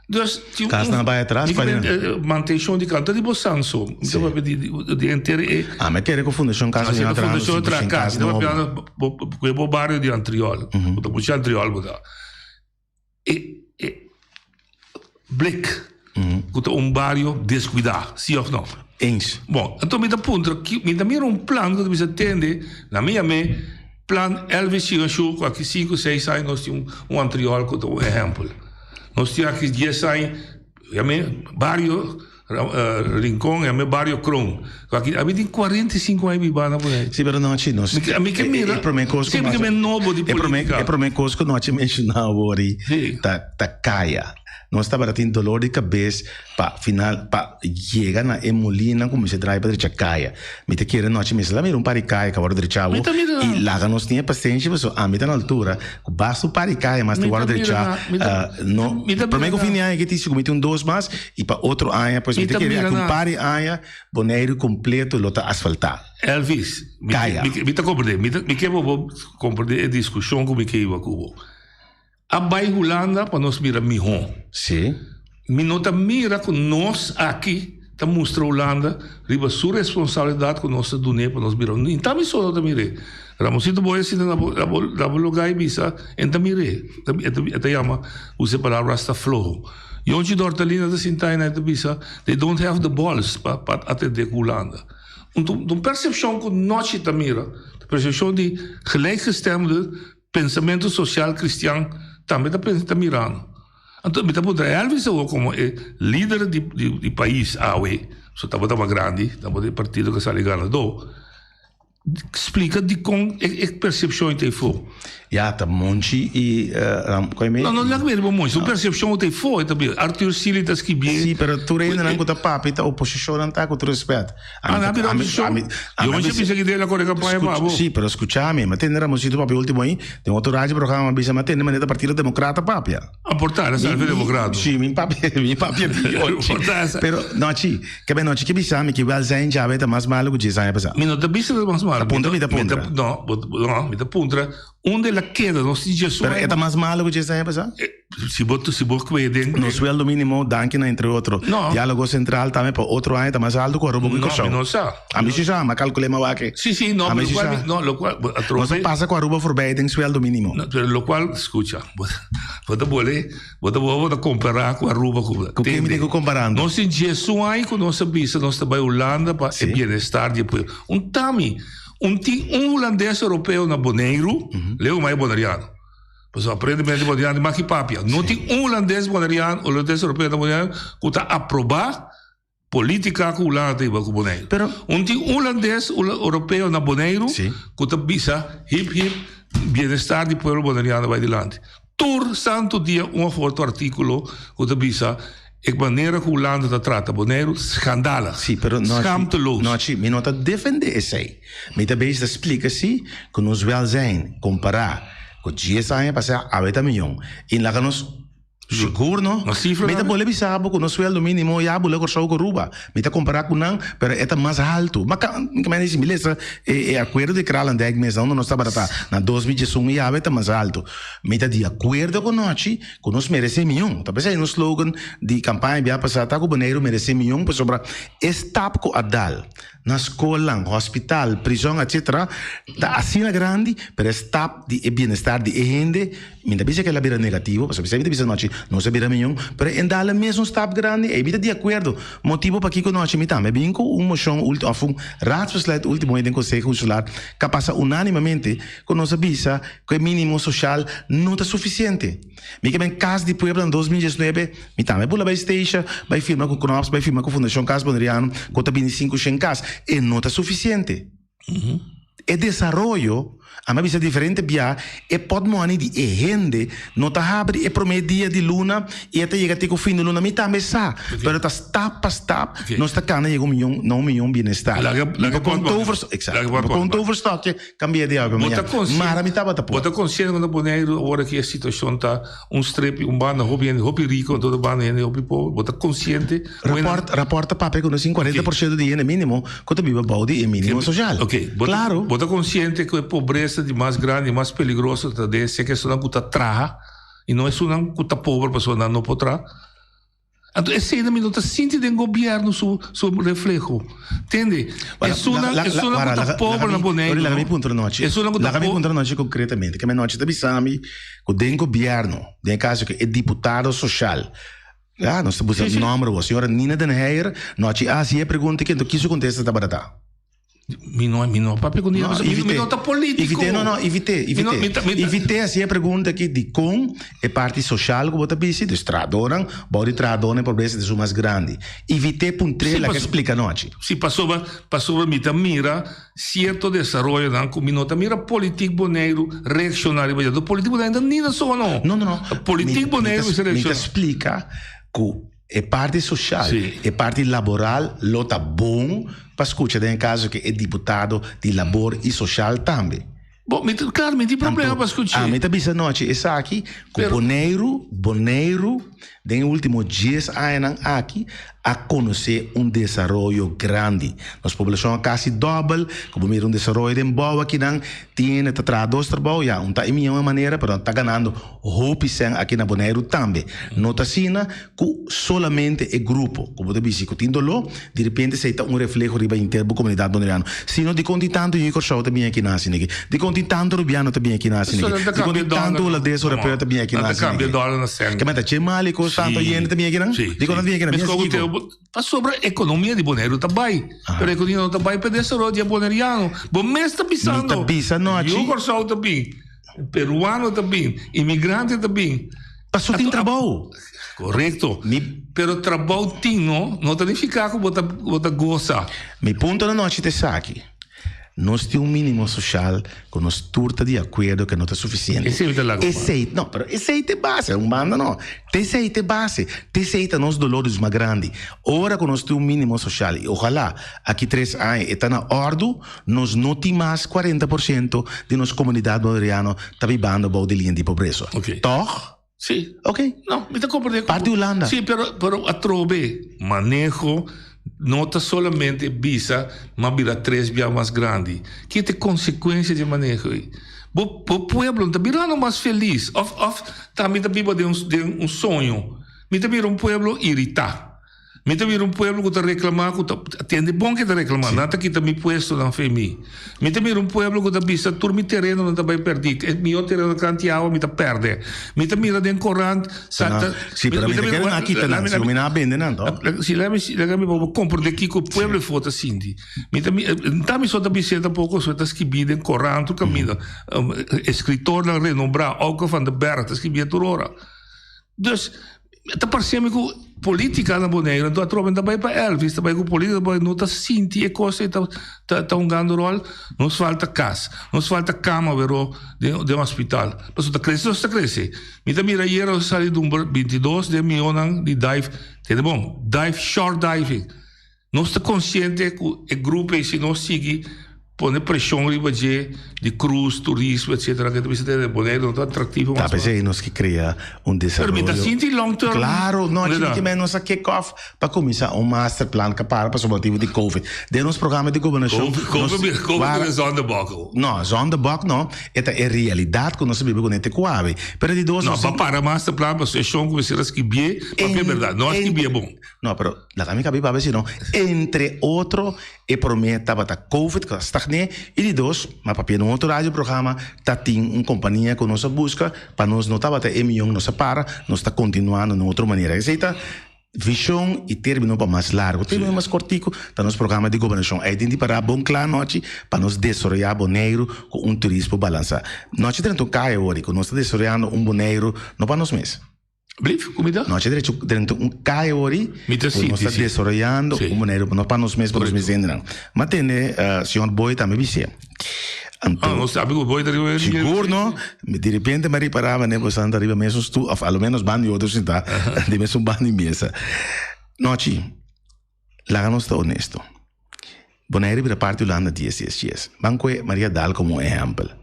Dus tin un Kasnan a bai atras? Mi eh, mantenshon di kas. Ta di bo san so. Mi ta papia di di henter e. Ah, mi kere ku Fundashon Kas Union a traha Fundashon traha kas. Mi ta papia ku e bo bario di Antriol. Bo ta mucha Antriol bo ta. E e Blik ku ta un bario deskuidá, si òf no? Eens. Bon, anto mi ta puntra, mi ta mira un plan ku ta bisa tende, na mi yam'é Plan Elvis Chingashu ku aki sinku, seis aña nos tin un antriòl ku ta un ehèmpel. Nos tin aki dies aña, yam'é bario Rincon, yam'é bario Kroon. Ku aki, ami tin 45 aña bibá na Boneiru. Si, pero nochi nos. Mi ke mira, e promé kos ku nos, e nobo di politika. E promé kos ku nochi menshoná awor ta ta kaya. Nos tabata tin dolor di kabes pa final pa yega na e molina ku mester drai pa drecha kaya. Mi ta kere nochi mester la mira un par di kaya ku a wòrdu drecha awo i laga nos tin e pasenshi pasobra ami ta na altura ku basta un par di kaya mas ta wòrdu drecha no prome ku fin di aña aki tin sigur mi tin un dos mas i pa otro aña pues mi ta kere aki un par di aña Boneiru kompleto lo ta asfaltá. Elvis, mi ta komprende mi ke bo komprende e diskushon ku mi ke hiba ku bo. A bai Hulanda pa nos mira mihó. Sí. Mi no ta mira ku nos aki ta mustra Hulanda riba su responsabilidat ku nos ta dun'é pa nos bira. Ni ta mi so no ta mir'é. Ramosito Boy a sinta na bo na bo na bo lugá i bisa en ta mir'é. E ta e ta yama usa e palabra hasta floho. Yonchi Dortalina ta sinta einan e ta bisa they don't have the balls pa pa atendé ku Hulanda. Un ta un persepshon ku nochi ta mira, ta persepshon di gelijkgestemde Pensamentu sosial kristian tambe ta pensa ta mirando. Anto mi ta puntra Elvis awor komo e lider di di pais awe, so tabata mas grandi, tabata e partido ku sali ganadó, splika dikon e e persepshon ei ta efo. Ya ta Monchi i Ramco No, no laga mi riba Monchi, su persepshon ta efo, e ta bira. Arthur Sealy ta skibié. Si, pero tur hendenan ku ta papia ta oposishonnan ta ku tur respèt. Ah, na bira oposishon? Yo a bisa ki den a kore kampaña pa abo. Si, pero skucha mi, mi a tende Ramosito papia ultimo ahi, den otro radio programa mi a bisa mi a tende manera Partido Demokrata papia. A por ta, el a sali Demokrata. Si, mi papia, mi papia di ochi. Pero, nochi, ke ben nochi ke bisa mi ki welzijn djawe ta mas malo ku djes aña pasá. Mi no ta bisa ta mas malo. Ta puntra mi ta puntra. No, no, mi ta puntra unda el a keda, nos tin djes Pero e ta mas malo ku djes aña pasá? Si bo si bo kwe den. Nos sueldo minimo, danki na entre otro. No. Dialogo Central tambe pa otro aña ta mas alto ku Aruba ku No, Kòrsou. mi no sa. Ami si sa, m'a kalkul'é m'a wak. Si, si, no, Ami lo si cual sa. mi, no, lo cual, Nos a atrobe. pasa ku Aruba forbij den sueldo minimo. No, pero lo cual, skucha, bo, bo ta bole, bo ta bo ta kompará ku Aruba ku. Ku ken mi tin ku kompará anto? Nos tin diesun aña ku nos a bisa nos ta bai Hulanda pa e Si. bienestar di e pueblo. Un tami, un tin un hulandes europeo na Boneiru, leu mai boneriano. Pasobra aparentemente boneriano tin mas ki papia. No tin un hulandes boneriano, hulandes europeo na Boneiru ku ta aprobá polítika ku Hulanda ta hiba ku Boneiru. Pero. Un tin un hulandes europeo na Boneiru Sí. ku ta bisa hip hip bienestar di pueblo boneriano bai dilanti. Tur santu dia un of otro artíkulo ku ta bisa e manera ku Hulanda ta trata Boneiru schandalig, Sí, pero no, schaamteloos. no, chi, mi no ta defendé esei. Mi ta bezig ta splika si ku nos welzijn kompará ku dies aña pasá awe ta mion. I laga nos sigur no. Nos sifra Mi ta nan. bole bisa bo ku nos sueldo mínimo ya bula Kòrsou ku Aruba. Mi ta kompará ku nan, pero e ta mas haltu. Ma ka, mi ta mende si mi lesa e e akuerdo di Kralendijk mes unda nos tabata ta na 2011 i awe ta mas haltu. Mi ta di akuerdo ku nochi ku nos meresé mion. Ta p'esei nos slogan di kampaña bia pasá ta ku Boneiru meresé mion pasobra e stap ku a dal na skolnan, hospital, prizòn etc. Ta asina grandi, pero e stap di e bienestar di e hende, mi ta bisa ku el a bira negativo, pasobra mi ta bisa nochi nos a bira mion, pero e dal e mesun stap grandi, ei mi ta di akuerdo. Motibo pakiko nochi mi tambe bin ku un moshon òf un raadsbesluit ultimo den Konseho Insular ku a pasa unánimamente ku nos a bisa ku e minimo soshal no ta sufisiente. Mi ke ben Kas di Pueblo na 2019, mi tambe bula bai Statia, bai firma ku Knops, bai firma ku Fundashon Kas Boneriano, ku ta bini 500 kas. E no ta sufisiente. E desaroyo, ami a bisa diferente bia, e pòtmòni di e hende no ta habri e promé dia di luna i e ta yega te ku fin di luna. Mi tambe sa, pero ta stap pa stap nos ta kana yega un miyon, na un miyon bienestar. Mi por kon tover, exacto, mi por kon toverstokje Cambia di awe Bo ta mañana. consciente, Mara mi tabata bo por. ta consciente cu na Boneiru awor aki e situacion ta un strepi, un banda hopi hende hopi rico, otro banda hende hopi pober. Bo ta consciente cu e nan. Rapport, rapport ta papia cu nos tin cuarenta Ok. por ciento di hende minimo cu ta biba bou di e minimo social. Ok, bo ta, Claro. bo ta consciente cu e pobresa di mas grandi, mas peligroso ta den esei esunnan cu ta traha y no esunnan cu ta pober pasobra nan no por traha. Anto esei mi no ta sinti den gobierno su su refleho. Tende? Esunnan esunnan ku ta pober na Boneiru Laga mi puntra nochi. Esunnan ku ta Laga mi puntra nochi konkretamente. Ke mi nochi ta bisa mi ku den gobierno, den e kaso ku e diputado soshal, ya nos ta buska nomber awor, señora Nina den Heyer, nochi a hasi e pregunta aki, anto ki su kontesta tabata ta? Mi no, mi no papia ku No, mi, mi no ta politico. Evité, no, no, evité, evité. Mi no, mi ta, Evité hasi e pregunta aki dikon e parti soshal ku bo ta bisi, dus trahadónan, bou di trahadónan e pobresa ta esun mas grandi. Evité puntr'é Sí, laga paso, splika nochi. sí, pasobra, pasobra mi ta mira sierto desaroyonan ku mi no ta mira politik Boneiru reakshoná riba dje. Politik Boneiru ta ni na sono. No, no, no. Politik Mi, mi Boneiru ta, mester mi ta reakshoná. splika ku E parti social, Sí. e parti laboral lo ta bon pa scucha den e caso cu e diputado di labor y social tambe. Bo, mi ta, claro, mi tin problema Anto, pa scuch'é. ami ta bisa nochi esaki cu Pero Boneiru, Boneiru. Den e último dies añanan aki a konosé un desaroyo grandi. Nos poblashon a kasi dòbel. Ku bo mira un desaroyo den bou akinan, tin hende ta traha dos trabou, ya, un ta e mihó manera, pero nan ta ganando hopi sèn aki na Boneiru tambe. No ta asina ku solamente e grupo ku bo ta bisti ku tin doló, di repente esei ta un refleho riba henter bo komunidat boneriano. Sino dikon tin tantu yu Kòrsou ta bini aki na hasi niki? Dikon tin tantu Rubiano ta bini aki na hasi niki? Dikon tin tantu Hulandes Europeo ta bini aki na hasi niki? Ke meta che mal i kos tantu yende ta bini aki nan? Dikon nan ta bini aki nan? Bini hasi kiko? Pasobra ekonomia di Boneiru ta bai, pero ekonomia no ta bai pa e desaroyo di e boneriano. Bo mes ta bisando. Mi ta bisa no, Yu Kòrsou ta bin. Peruano ta bin, imigrante ta bin. Paso tin trabou. Korekto. Mi, pero trabou tin no, no ta nifiká ku bo ta bo ta gosa. Mi punto na nochi ta esaki, nos tin un minimo soshal ku nos tur ta di akuerdo ku no ta sufisiente. Esei ta laga un banda. Esei, no, pero esei ta e base, un banda no. Ta esei ta e base, ta esei ta nos dolor dus mas grandi. Ora ku nos tin un minimo soshal i ojalá aki tres aña e ta na òrdu, Nos no tin mas 40% di nos komunidat boneriano ta bibando bou di liña di pobresa. Ok. Tòg? Sí. Ok. No, mi ta komprendé. Parti Hulanda. Sí, pero, pero atrobe maneho no ta solamente bisa ma bira tres bia mas grandi. Ki ta e konsekuensia di e maneho ei? Bo, bo pueblo no ta birando mas felis òf, òf ta mi ta biba den un, den un soño. Mi ta mira un pueblo iritá. Mi ta mira un pueblo ku ta reklamá ku ta tende bon ke ta reklamá, nan ta kita mi puestonan fe mi. Mi ta mira un pueblo ku ta bisa tur mi terenonan ta bai pèrdí, e mihó tereno kanti awa mi ta pèrdè. Mi ta mira den korant sa ta. Sí, pero mi ta kere nan a kita nan, si mi nan a bende nan to. Si laga mi laga mi bo komprendé kiko pueblo afó ta sinti. Mi ta mi ta mi so ta bis'é tampoko so ta skibí den korant tur kaminda. Eskritornan renombrá, Auke van der Berg ta skibié tur ora. Dus Ta parse mi ku politika na Boneiru anto atrobe ta bai pa Elvis ta bai ku politika ta bai no ta sinti e kos ei ta ta hungando ròl nos falta kas nos falta kama wero den den hospital pasobra ta krese nos ta krese mi ta mira ayera nos a sali number 22 den mionan di dive tende bon dive short diving. Nos ta konsiente ku e grupo ei si nos sigui pone preshon riba dje di krus, turismo etcetera ke ta bisa tene Boneiru no ta atraktivo mas. Ta p'esei nos ke krea un desaroyo. Pero mi ta sinti long term. Klaro, no a chiki men nos a kick off pa kuminsá un master plan ka para pasobra motibu di covid. Den nos programa di gobernashon nos Covid covid bira zondebok awo. No, zondebok no, e ta e realidat ku nos ta biba kuné te ku awe. Pero di dos No, pa para master plan pasobra e shon ku mester a skibié, papia bèrdat, no a skibié bon. No, pero Laga mi kabi papia sino entre otro e prome tabata covid ku a stagné i di dos m'a papia den otro radio programa ta tin un kompania ku nos a buska pa nos no tabata e mion nos a para nos ta kontinuando na otro manera esei ta vishon i termino pa mas largo termino mas kortiku ta nos programa di gobernashon ei tin di para bon kla anochi pa nos desaroyá Boneiru ku un turismo balansá nochi drenta un kaya wor ku nos ta desaroyando un Boneiru no pa nos mes. Blief, kumida? No, che derecho drenta un kaya ori, Mi ta ku sinti, nos ta si. desaroyando Si. un manera no pa nos mes, pa nos mes Korekto. hendenan. Ma tende señor Boy tambe bis'é. Anto, Ah, nos sabi ku Boy ta riba e Sigur no, di repente mi a ripará manera ku esnan ta riba mesun stoel, òf a lo menos banda di otro sintá, di mesun banda di mesa. Nochi, laga nos ta honesto. Bonaire bira parti Hulanda dies dies dies. Ban koe Maria Daal komo un ehèmpel.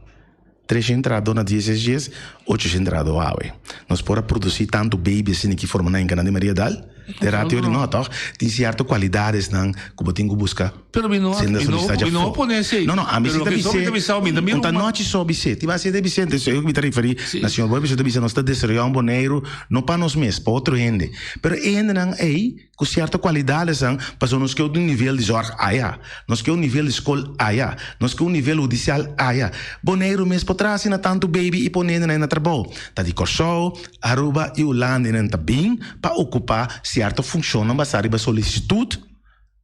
Treshen trahadó na dies dies dies, ochoshent trahadó awe. Nos por a produsí tantu baby asina ki forma nan enkanan di Maria Daal? Den ratio di no, tòg? Tin sierto kualidadesnan ku bo tin ku buska. Pero mi no, Senda mi no, solista mi no djafó. pone esei. No, no, ami Pero si ta loke so mi ta bis'é, bisa, mi ta mira un ta un ma- nochi so bis'é. Ti base ta bis'é, entonces eu mi ta referí Sí. na señor Boy, pasobra ta bisa nos ta desaroyá un Boneiru no pa nos mes, pa otro hende. Pero e hendenan ei Ku sierto kualidadesnan, pasobra nos ke un nivel di zòrg aya, nos ke un nivel di skol aya, nos ke un nivel hudisial aya. Boneiru mes por traha asina tantu baby i pone hendenan na trabou. Ta di Kòrsou, Aruba i Hulanda hendenan ta bin pa okupá sierto funshonnan basá riba solisitut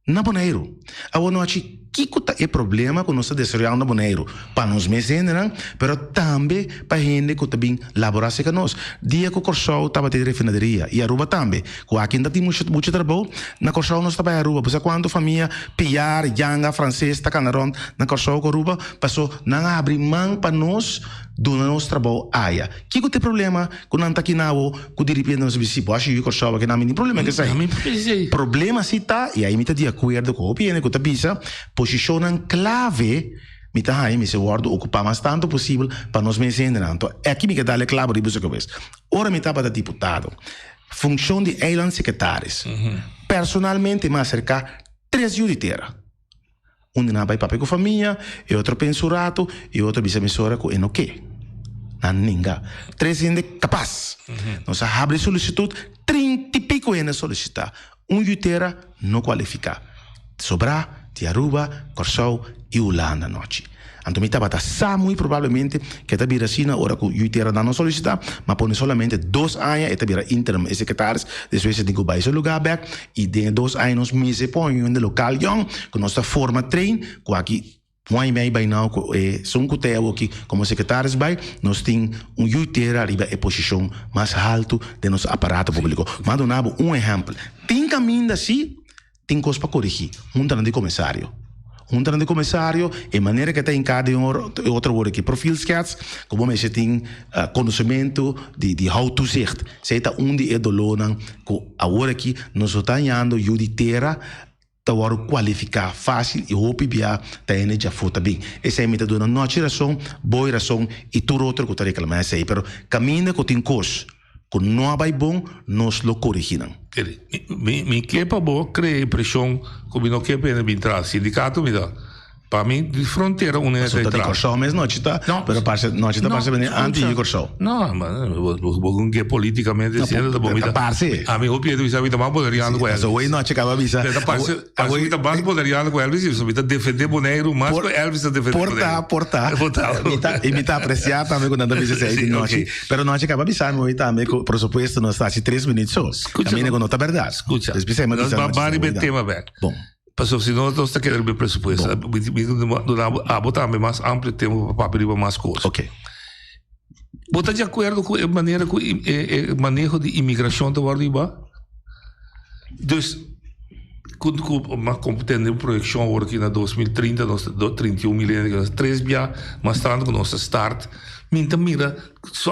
na Boneiru. Awor nochi, kiko ta e problema ku nos ta desaroyando na Boneiru? Pa nos mes hendenan, pero tambe pa hende ku ta bin laborá serka nos. Dia ku Kòrsou tabata e refinaderia i Aruba tambe, ku aki no ta tin muchu muchu trabou, na Kòrsou nos ta bai Aruba. Bo sa kuantu famia piar, yanga, franses ta kana rònt na Kòrsou ku Aruba? Paso nan a habri man pa nos duna nos trabou aya. Kiko ta e problema ku nan ta kina awo ku diripiente nos bisa si bo a shubi Kòrsou aki nan mi tin problema ku esei. Problema si ta, i ai mi ta di akuerdo ku hopi hende ku ta bisa, posishonnan klave mi ta haña mester wòrdu okupá mas tantu posibel pa nos mes hendenan. Anto aki mi ke dal e klabo riba su kabes. Ora mi tabata diputado. Funshon di eilandsecretaris. Personalmente mi a aserká tres yu di tera. Un di nan a bai papia ku famia, e otro pensa un ratu, e otro bisa mesora ku e no ke. Nan ninga. Tres hende kapas. Nos a habri solisitut, trinta i piko hende a solisitá. Un yu tera no kualifiká. Sobrá di Aruba, Kòrsou i Hulanda nochi. Anto mi tabata sa muy probablemente ku e ta bira asina ora ku yu tera nan no solisitá, ma pone solamente dos aña e ta bira interim e sekretaris, despues e tin ku bai su lugá bèk i den e dos aña nos mester pon un hende lokal yòn ku nos ta forma train ku aki Un aña i mei bai nau ku e esun ku ta awoki komo sekretaris bai, nos tin un yu tera riba e posishon mas haltu den nos aparato públiko. M'a duna bo un ehèmpel. Tin kaminda si tin kos pa korigí, huntanan di komisario. Huntanan di komisario, e manera ku e ta hinká den e otro wòrdu aki profielschets, ku bo mester tin konosementu di di houtoezicht. Esei ta un di e dolónan ku awor aki nos no ta hañando yu di tera. Ta wòrdu kualifiká fásil i hopi bia ta hende djafó ta bin. Esei mi ta duna Nochi rason, Boy rason i tur otro ku ta reklamá esei. Pero kaminda ku tin kos ku no a bai bon, nos lo korigí nan. Kere, mi mi ke pa bo krea impreshon ku mi no ke pa hende bin tras. Sindikato mi ta. Pa mi di frontera un hende ta Pasobra ta di entra. Kòrsou mes nochi ta, No. pero parse nochi ta No, parse bini anti skucha. di Kòrsou. No, ma bo bo bo con ke políticamente No, diciendo ta bo mi ta ta parse. A mi hopi hende bisa mi ta mas boneriano ku Pasobra Elvis. hoy nochi kaba bisa. Ta parse parse mi ta mas boneriano ku Elvis i mi ta defende Boneiru mas ku Elvis ta defende Por ta, Boneiru. por ta. Por ta. Mi ta i mi ta aprecia tambe ku nan ta bisa esei di Sí, nochi. ok. Pero nochi kaba bisa mi hoy tambe ku por supuesto nos ta hasi tres minuut so. Skucha Kaminda no. ku no ta bèrdat. Skucha. Dus bisa mi a Nos bisa ba nochi ba riba e seguridad. tema bèk. Bon. Pasobra si no nos ta keda riba e presupuesto. Bon. Mi mi duna abo abo tambe mas amplio tempo pa papia riba mas kos. Ok. Bo ta di akuerdo ku e manera ku e e maneho di imigrashon ta wòrdu hiba? Dus ku ku mas kon tende un proyekshon awor aki na 2030 nos ta 31 mil hende nos tres bia mas tantu ku nos ta start mi ta mira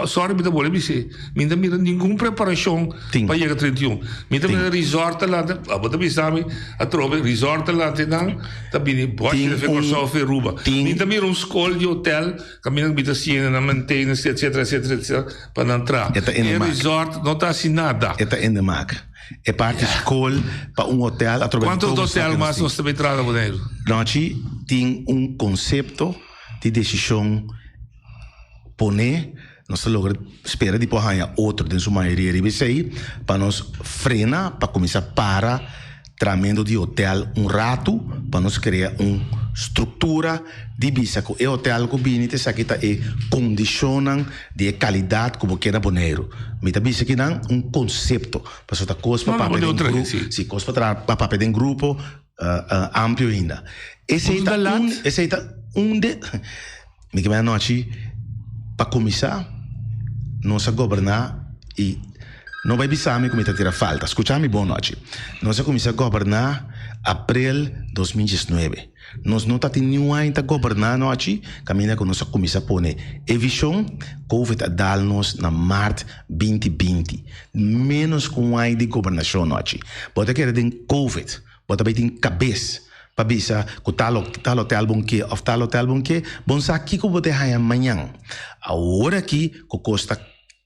Sorry mi ta bolbe bis'é, mi no ta mira ningun preparashon pa yega 31. Mi ta mira resort ta lanta, abo ta bisa mi atrobe resort ta lanta einan ta bini bòshi di fe Kòrsou fe Aruba. Mi ta mira un skol di hotel kaminda ku mi ta siña nan maintenance etcetera etcetera etcetera pa nan traha. E resort no ta hasi nada. E ta in de maak. E parti skol pa un hotel atrobe. Kuantu hotel mas nos ta bay traha na Boneiru? Nochi tin un konsepto di desishon. Pone, nos ta logra spera di por haña otro den su mayoria riba esei pa nos frena pa kuminsá para tramentu di hotel un ratu pa nos krea un struktura di bisa ku e hotel ku bini ta esaki ta e kondishonnan di e kalidat ku bo ke na Boneiru. Mi ta bisa kinan un konsepto pasobra ta kos pa papia den grupo, si kos pa traha pa papia den grupo amplio ainda. Esei ta un esei ta un de. Mi ke bai anochi pa kuminsá nos a goberná i no bai bisa mi ku mi ta tira falta. Skucha mi bon anochi. Nos a kuminsá goberná aprel 2019. Nos no ta tin niun aña ta goberná anochi kaminda ku nos a kuminsá pone e vishon. Covid a dal nos na mart 2020. Ménos ku un aña di gobernashon anochi. Bo ta kere den covid. Bo ta bay tin cabes pa bisa cu tal tal hotel bon ke of tal hotel bon ke, bon sa kico bo ta haña mañan. Awor aki cu cos ta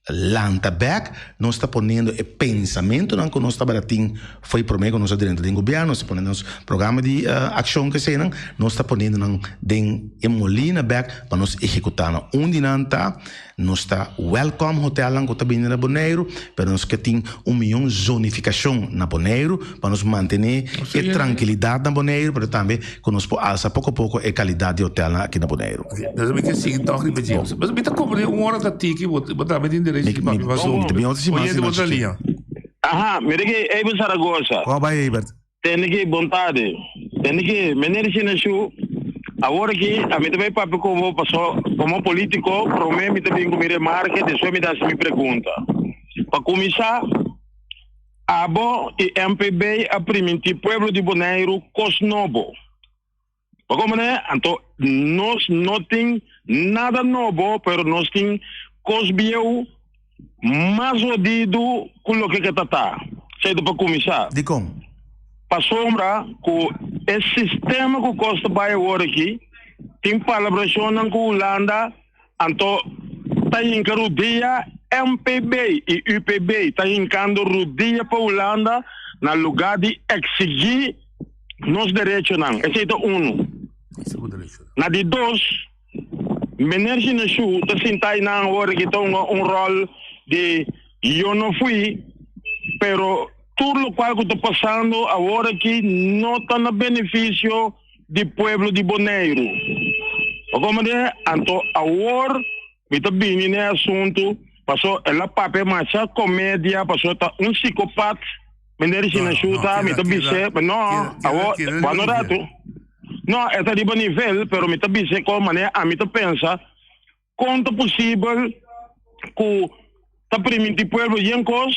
lanta bek, nos ta poniendo e pensamentonan cu nos tabata tin fo'i prome cu nos a drenta den gobierno, nos ta poniendo nos programa di accion cu eseinan, nos ta poniendo nan den e molina bek pa nos ehecuta nan. Un di nan ta. Nos ta welcome hotelnan ku ta bini na Boneiru, pero nos ke tin un mion zonifikashon na Boneiru pa nos mantené e trankilidat na Boneiru, pero tambe ku nos por alsa poko poko e kalidat di hotelnan aki na Boneiru. Nos mi ke sigui tòg riba dje. Mas mi ta komprendé un ora ta tiki, bo tambe tin derecho di papia mas Mi ta bin otro siman Oyente, bo ta liña. Aha, mira ki Eber Zaragoza. Kòm bai Eber? Tende ki bon tardi. Tende ki meneer Sineshu, awor aki ami ta bay papia ku bo paso komo politiko prome mi ta bin ku mi remarke despues mi ta hasi mi pregunta. Pa kuminsá, abo i MPB a priminti pueblo di Boneiru kos nobo. Bo komprende? Anto nos no tin nada nobo pero nos tin kos bieu mas hodidu ku loke ke ta ta. Esei ta pa kuminsá. Dikon? Pasobra ku e sistema ku kos ta bai awor aki tin palabrashonnan ku Hulanda anto ta hinka rudia. MPB i UPB ta hinkando rudia pa Hulanda na lugá di eksigí nos derechonan. Esei ta unu. Na di dos, Meneer Sineshu ta sinta einan awor ki ta hunga un ròl di yo no fui, pero tur lokual ku ta pasando awor aki no ta na benefisio di pueblo di Boneiru. Bo komprende? Anto awor mi ta bini na e asuntu paso el a papia masha komedia paso ta un sikopat meneer Sineshu ta mi ta bis'é, no, awor, wak un ratu. No, e ta riba nivel, pero mi ta bisa kon manera ami ta pensa, kon ta posibel ku ta primintí pueblo yen kos,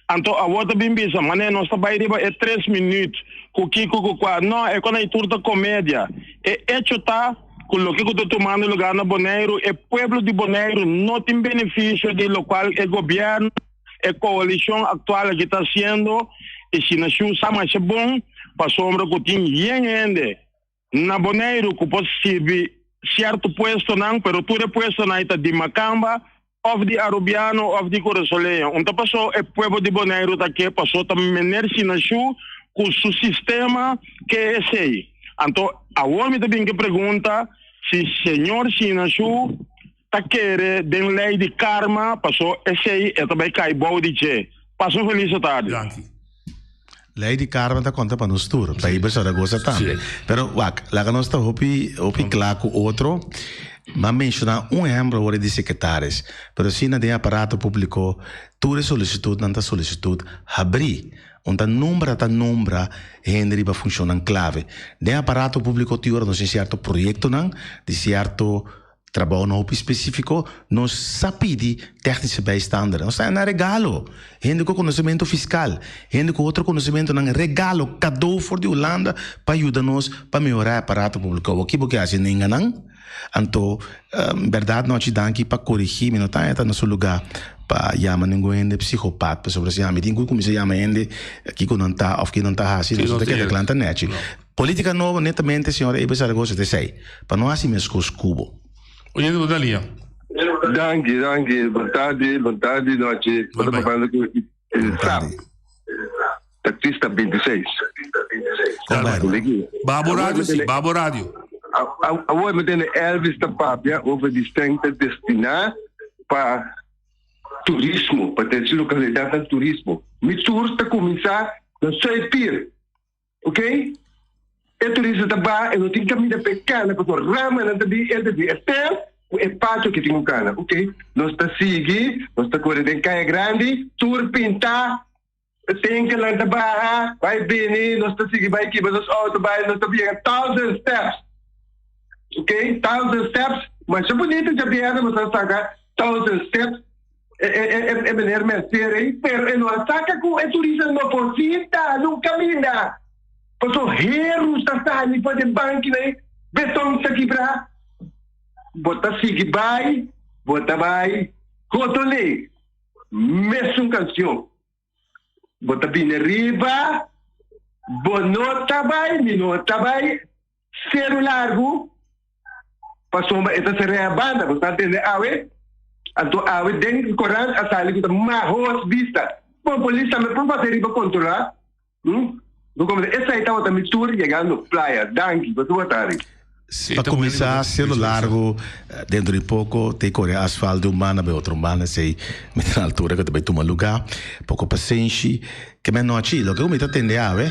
anto awor ta bin bisa manera nos ta bai riba e tres minüt ku kiko ku kua. No, e kon ei tur ta komedia. E echo ta ku loke ku ta tumando lugar na Boneiru, e pueblo di Boneiru no tin benefisio di lokual e gobièrnu, e koalishon aktual aki ta hasiendo i si nashon sa masha bon pasobra ku tin yen hende na Boneiru ku por sirbi sierto puestonan pero tur e puestonan ei ta di makamba òf di arubiano òf di kurasoleño. Un ta paso e pueblo di Boneiru ta ke paso ta mener Sinashu ku su sistema ke esei. Anto awor mi ta bin ke pregunta si señor Sinashu ta kere den lei di karma paso esei e ta bai kai bou di dje. Pasa un felis tardi. Danki. Lei di karma ta konta pa nos tur, pa Iber Zaragoza tambe. Pero wak, laga nos ta hopi hopi kla ku otro. M'a menshoná un ehèmpel awor di sekretaris, pero asina den aparato públiko tur e solisitutnan ta solisitut habrí. Un ta nombra ta nombra hende riba funshonnan klave. Den aparato públiko tin ora nos tin sierto proyektonan di sierto Trabou no hopi spesífiko, nos sa pidi tèknische bijstander. Nos ta na regalo hende ku konosementu fiskal, hende ku otro konosementunan, regalo, kadó for di Hulanda pa yuda nos pa mehorá e aparato públiko. Awor ki bo ke hasi nenga nan? Anto, bèrdat Nochi danki pa korigí mi, no ta eta na su lugá pa yama ningun hende psikopat, pasobra si ami tin ku kuminsá yama hende kiko nan ta òf ki nan ta hasi, nos no ta keda kla, nan ta nèchi. Politica nobo netamente señor Eber Zaragoza ta esey, pa no haci mescos cubo. Oyente bo ta lia. Danki, danki. Bon tardi, bon tardi nochi. Bo ta papando ku Sap, taxista 26. Kon bai ruman? Babo radio si, babo radio. Awor mi tende Elvis ta papia over di stem ta destiná pa turismo, pa den su lokalidatnan turismo. Mi tour ta kuminsá na Zuidpier. Ok? E turista ta baha, e no tin kaminda pa e kana, pasobra ramanan ta bin enter di e tent ku e patio ke tin ku kana. Ok? Nos ta sigui, nos ta kore den Kaya Grandi, tur pintá, tenkenan ta baha, bai bini, nos ta sigui bai kiba nos outo bai, nos ta yega Thousand Steps. Ok? Thousand Steps, masha bunita djabièrnè nos a saka Thousand Steps. E, e, e, e meneer mester ei, pero e no a saca cu e turista no por sinta nun caminda. Paso heru ta sali for den bankinan ei, beton ta kibra. Bo ta sigui bai, bo ta bai Gotolé, mesun cancion. Bo ta bini riba, bo no ta bai, mi no ta bai Seru largu, pasobra e ta serea banda. Bo sa tende awe? Anto awe den korant a sali ku ta mahos bista. Bon, polis tambe por pasa riba kontrolá. Hm? Bo komprende? Esei tabata mi tur yegando playa. Danki. Bo tur tardi. Pa kuminsá, Seru Largu dentro di poko ta e kore asfalt di un banda bai otro banda, esei mester na altura ku ta bai tuma lugá. Poko pasenshi. Ke men nochi, loke ku mi ta tende awe,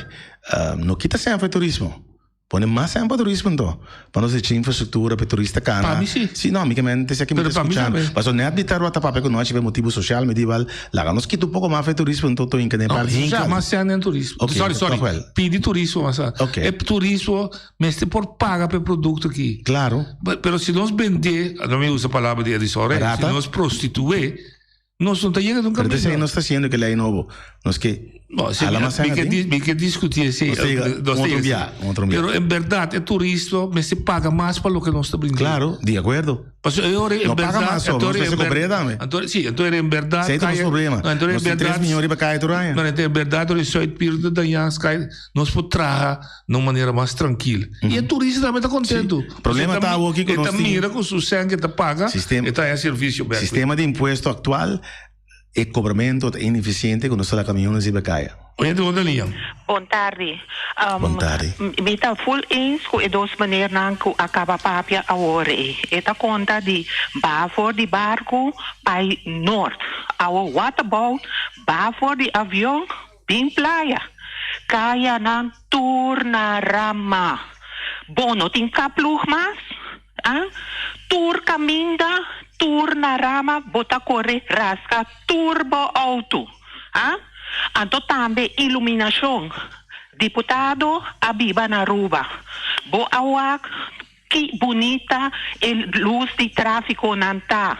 no kita sènfra e turismo. Pone mas tempo pa turismo anto. Pa nos echa infrastructura pa e turista cana. Pa mi si. Si, no, mi ke mente si aki mi ta Pero pa mi escuchando. tambe. Paso net mi ta rota papia cu nochi pa e motibo social, mi di bal, laga nos kita un poco mas pa e turismo anto to hinca den e No, parti hinca social. mas sèn den turismo. Ok, Sorry, sorry. toch wel. Pidi turismo mas. Ok. E turismo mester por paga pa e producto aki. Claro. Pero si nos bende, no mi usa palabra di Edison Rey, si Barata. nos prostitue, Nos no ta yega nunca Pero mira. nos ta haciendo que ley nobo. Nos ke No, si, hala mas mi, aña ke, tin. mi ke discuti ese. Nos ta yega nos ta otro yega bia, ese. otro bia. Pero en verdad, e turista mester paga mas pa loke nos ta brinda. Claro, di acuerdo. Pasobra e ora en No paga verdad, mas, so, nos en mester ver- cobr'é tambe. Anto, sí, anto en verdad Esei ta nos kaya- problema. No, anto en Nos tin 3 verdad- miyon riba kaya tur aña. No, anto en verdad ora e Zuidpier ta dañá, sky, nos por traha na un manera mas trankil. I e turista tambe ta kontentu. Sí. Problema ta awo ki ku E nos ta tin mira ku su sèn ke ta paga, Sistema e ta haña servisio bèk. Sistema di impuesto aktual. E cobramentu ta ineficiente cu nos ta laga camiones riba caya. Oyente bon dia. Bon tardi. Bon tardi. Mi ta full eens cu e dos meneernan cu a caba papia awor ey. E ta conta di baha for di barco pai noord. Awor what about baha for di avion bin playa? Cayanan tur na rama. Bo no tin kaploeg mas? Ah, tur caminda, tur na rama bo ta core rasca tur bo auto. Ah, anto tambe iluminacion. Diputado a biba na Aruba. Bo a wak ki bunita e luz di traficonan ta.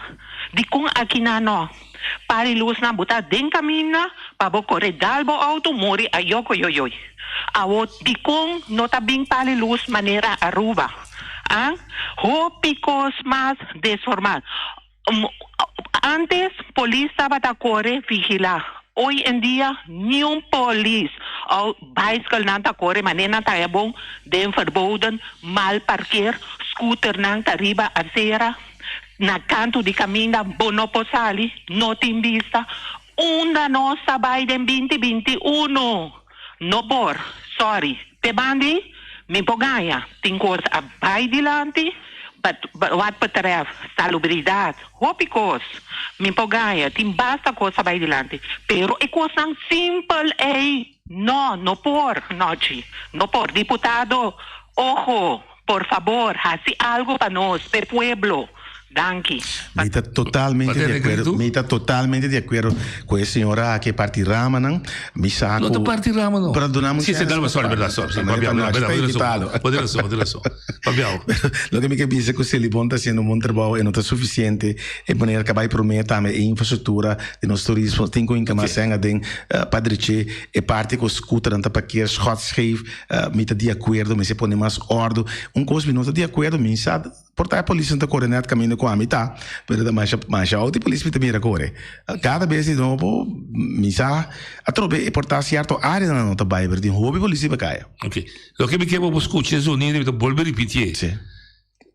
Dicon akinan no? Pari luznan bo ta den caminda pa bo core dal bo auto muri ayocoyoyoy. Awo dicon no ta bin pali luz manera Aruba? A Hopi kos mas desformal. Antes polis tabata kore vigilá. Hoy en dia niun polis o baiskelnan ta kore manera nan ta haya bon den verboden, mal parkeer, scooternan ta riba acera, na kantu di kaminda bo no por sali, no tin bista. Unda nos ta bai den binti 21? No por, sorry. Te bandi mi por gaña, tin kos a bai dilanti, but wat betreft salubridad, hopi kos mi por gaña, tin basta kos a bai dilanti, pero e kosnan simpel ey, no, no por, nochi, no por. Diputado, ojo, por fabor, haci algo pa nos, p'e pueblo. Danki. Mi ta totalmente di acuerdo, mi ta totalmente di acuerdo cu e señora aki e parti ramanan. Mi sa No cu ta parti rama no. Pero duna mi un Si, si, chance dale pa sorry, papia. verdad, sorry, si, Dame papia, pa verdad, nochi verdad, pa bo tin evitalo. razon, bo tin razon, bo tin razon. Papia. Loke mi ke bisa cu Selibon ta haciendo un bon trabou e no ta suficiente e manera cu a bay prome tambe e infrastructura di nos turismo tin cu hinca mas Ok. sèn aden pa dreche e parti cu scooternan ta parkeer schot scheef mi ta di acuerdo mester pone mas ordo. Un cos mi no ta di acuerdo mi sa Por ta e polisnan ta kore nèt kaminda ku ami ta, pero ta masha masha outo e polis mi ta mira kore. Kada bes di nobo mi sa atrobe e por ta sierto áreanan nan no ta bai, pero tin hopi polis riba kaya. Ok. Loke mi ke bo bo skucha e zonido mi ta bolbe ripitié. Sí.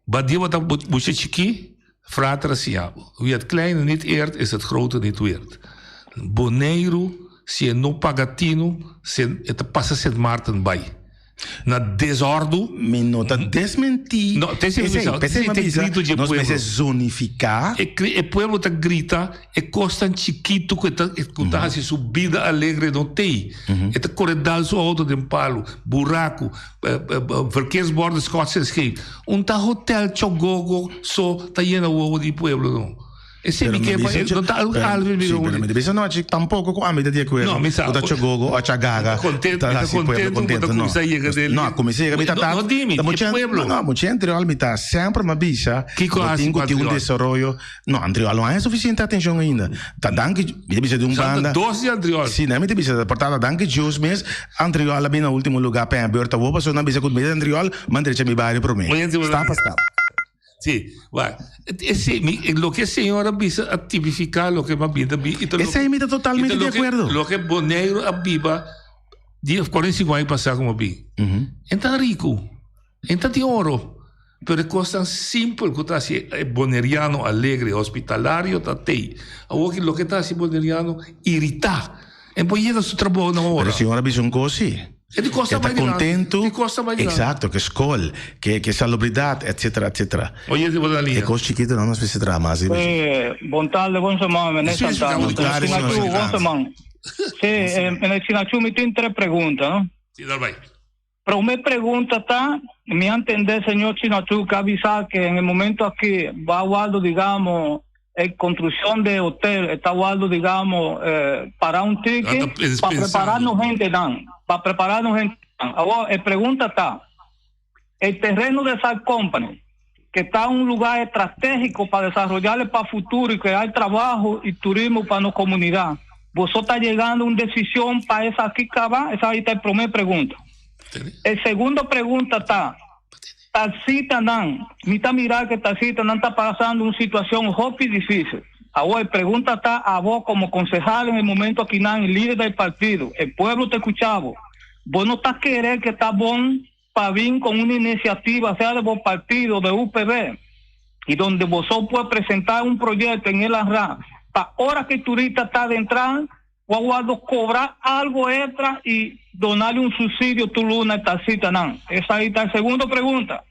Badia bo ta mucha chikí, frater a siña bo. Wie het kleine niet eert, is het grote niet weerd. Boneiru, si e no paga tinu, e ta pasa Sint Maarten bai. Na desordu. Mi no ta desmentí No, te esei esei. P'esei mi a bisa, grito dje nos pueblo. mester zonifiká. E kri, e pueblo ta grita e kosnan chikitu ku e ta, ku ta hasi su bida alegre no tei. E ta kore dal su outo den palu, buraku, verkeersborden schots en scheef. Un ta hotel chogogo so ta yena wowo di pueblo no. Esei Pero mi ke mi pa bisa e no ta pero algo mi sí, pero mi ta bisa nochi tampoco cu ami ta di acuerdo No, mi sa cu ta chogogo o chagaga Mi ta contento, ta mi ta haci pueblo contento cu contento ta no. cuminsa yega den No, cuminsa yega mi ta No, ta no di mi, ta di mucha pueblo. No, no, mucha anterior mi ta semper mi a bisa Kico bo haci tin cu cu tin un anterior? desaroyo no anterior lo haña suficiente atencion ainda ta danki mi ta bisa di un Santa banda dos di anterior. Si, mi ta bisa por ta danki Dios mes anterior a bini na ultimo lugar pa e beurt awor pasobra nan bisa cu mi di anterior mi a drecha mi bario prome Oye, stap pa stap. Sí, wak, esei, mi, loke e señor a bisa a tipifiká loke mi a binta bi. I ta loke, Esei mi ta i ta totalmente di loke, akuerdo. loke Boneiru a biba di 45 aña pasá ku mi a bin. En ta riku, en ta tin oro, pero e kosnan simpel ku ta hasi e boneriano alegre, hospitalario ta tei. Awor ki loke ta hasi boneriano iritá, en por yega su trabou na Pero ora. e señor a bisa un kos sí. E di kosta E ta bai dilanti. kontentu, Di kosta bai dilanti. exacto, ke skol, ke ke salubridat, etcetera, etcetera. Oye, di bo E linea. kos chikito nan nos mester traha mas riba Eh, bon tarde, bon semana, meneer Sí, sí, Santana. bon tarde, señor Sinachu, bon Santana. semana. Sí, eh, meneer Sinachu, mi tin tres preguntas, no? Sí, dal bai. Prome pregunta ta, mi a entende señor Sinachu que avisa que en el momento aki va guardo, digamos, e construcción de hotel está guardo, digamos, eh, para un ticket para prepararnos gente dan, para prepararnos gente. Ahora, el pregunta está, el terreno de esa company, que está en un lugar estratégico para desarrollarle para futuro y crear trabajo y turismo para nuestra comunidad. Vos está llegando a una decisión para esa aquí, cabal? Esa ahí está la primera pregunta. El segundo pregunta está, taxista nan, mi ta mira que taxista nan está pasando una situación hopi difícil. Ahora, pregunta está a vos como concejal en el momento aquí nan, líder del partido, el pueblo te escuchaba. Vos no estás querer que está bon pa vir con una iniciativa, sea de vos partido, de UPB, y donde vos puede presentar un proyecto en el ARRA Pa ora ku e turista ta adentrá, bo a wòrdu kobra algu èkstra i dona'le un supsidio tur luna e taksistanan? Esei ta e segundo pregunta.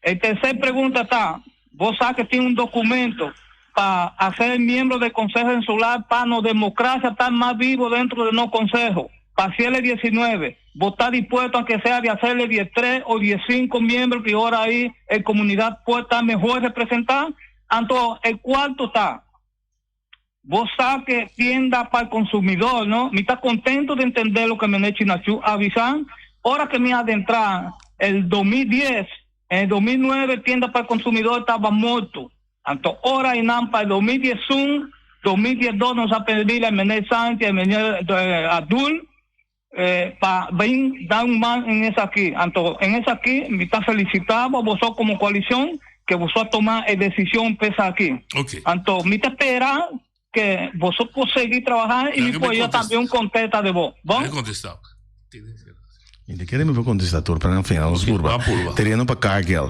E terser pregunta ta, bo sa ku tin un dokumento pa hacer miembro del Consejo Insular pa nos democracia ta mas vivo dentro de nos consejo? Pa haciele 19, bo ta dispuesto aunque sea de hacerle 13 o 15 miembro que ora ahí e comunidad por ta mehor representá? Anto e cuarto ta, bo sa que tienda pa e consumidor, no? Mi ta contento di entende loke Meneer Chinachu a bisa. Ora que mi adentra el 2010, en el 2009 tienda pa e consumidor taba morto. Anto ora einan pa el 2011, 2012 nos a pedi la Meneer Sánchez, Meneer Abdul, pa bin da un man en esaki. Anto en esaki mi ta felicita bo boso como coalicion que boso a toma e decision pa esaki. Anto mi ta spera que boso por sigui trabaha y mi por haya tambe un contesta de bo. Bon? Mi ta kere mi por contesta tur, pero en fin, nos purba. Tereno pa Cargill.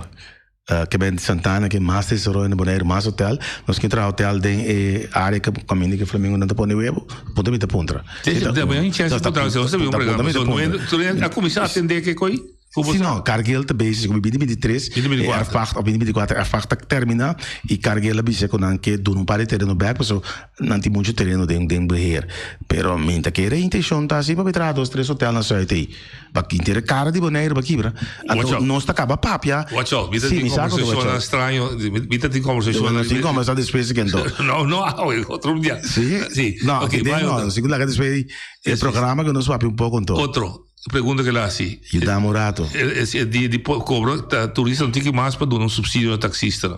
Ke ben Santana ke mas desaroyo na Boneiru, mas hotel. Nos ke traha hotel den e area ke kaminda ke flamingonan ta pone webo. Punta mi ta puntra. Si, si, ta ben chance puntra si, nos ta bin un programa. So, no a kuminsá atendé ke koi? Si no, Cargill ta bezig ku 2023, e erfpacht, of 2024 erfpacht ta terminá i Cargill a bisa ku nan ke duna un par di tereno bèk pasobra Nan tin mucho tereno den den beheer. Pero mi ta kere intencion ta asi pa mi traha dos tres hotel na Zuid ey. Pa kinter e cara di Bonaire pa kibra. Anto nos ta caba papia. Watch out, mi ta tin conversacionnan straño. Mi ta tin conversacionnan. Nos tin conversa despues di kento. No, no awe, otro dia. Si? Si. No, Ok, den bai no. otro. Si ku laga despues di e programa ku nos papia un poco anto. Otro pregunta ke la hasi. Yudam un rato. Di di cobro ta turista no tin ki mas pa duna un subsidio na taxistanan.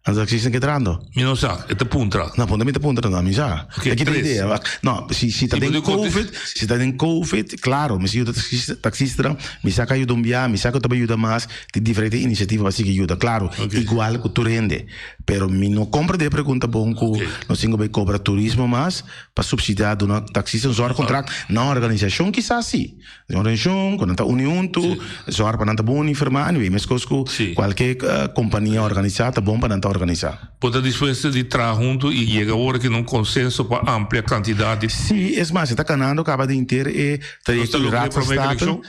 Anto taxista ke trando? Mi no sa, e ta puntra. No, puntra mi ta puntra no, mi sa. Ok, E kita tres. idea. No, si, si ta Si, den bo di COVID, si ta den COVID, claro, mi si yuda taxista, taxistanan, mi sa ka yuda un bia, mi sa ku ta bai yuda mas, tin diferente inisiativa pa sigui yuda, claro, Ok. igual ku tur hende. Pero mi no comprende e pregunta bon ku Ok. nos tin ku bai kobra turismo mas pa subsidia duna taxista un zorgcontract na un organisashon kisas si. Den organisashon ku nan ta uni huntu, zòrg pa nan ta bon uniformá, anyway, meskos ku kualke kompania organisá ta bon pa nan ta organisá. Bo ta dispuesto di traha huntu i yega awor aki na un konsenso pa amplia kantidat di. Sí, es mas, e ta kanando kaba di henter e trayekto di Raad van State.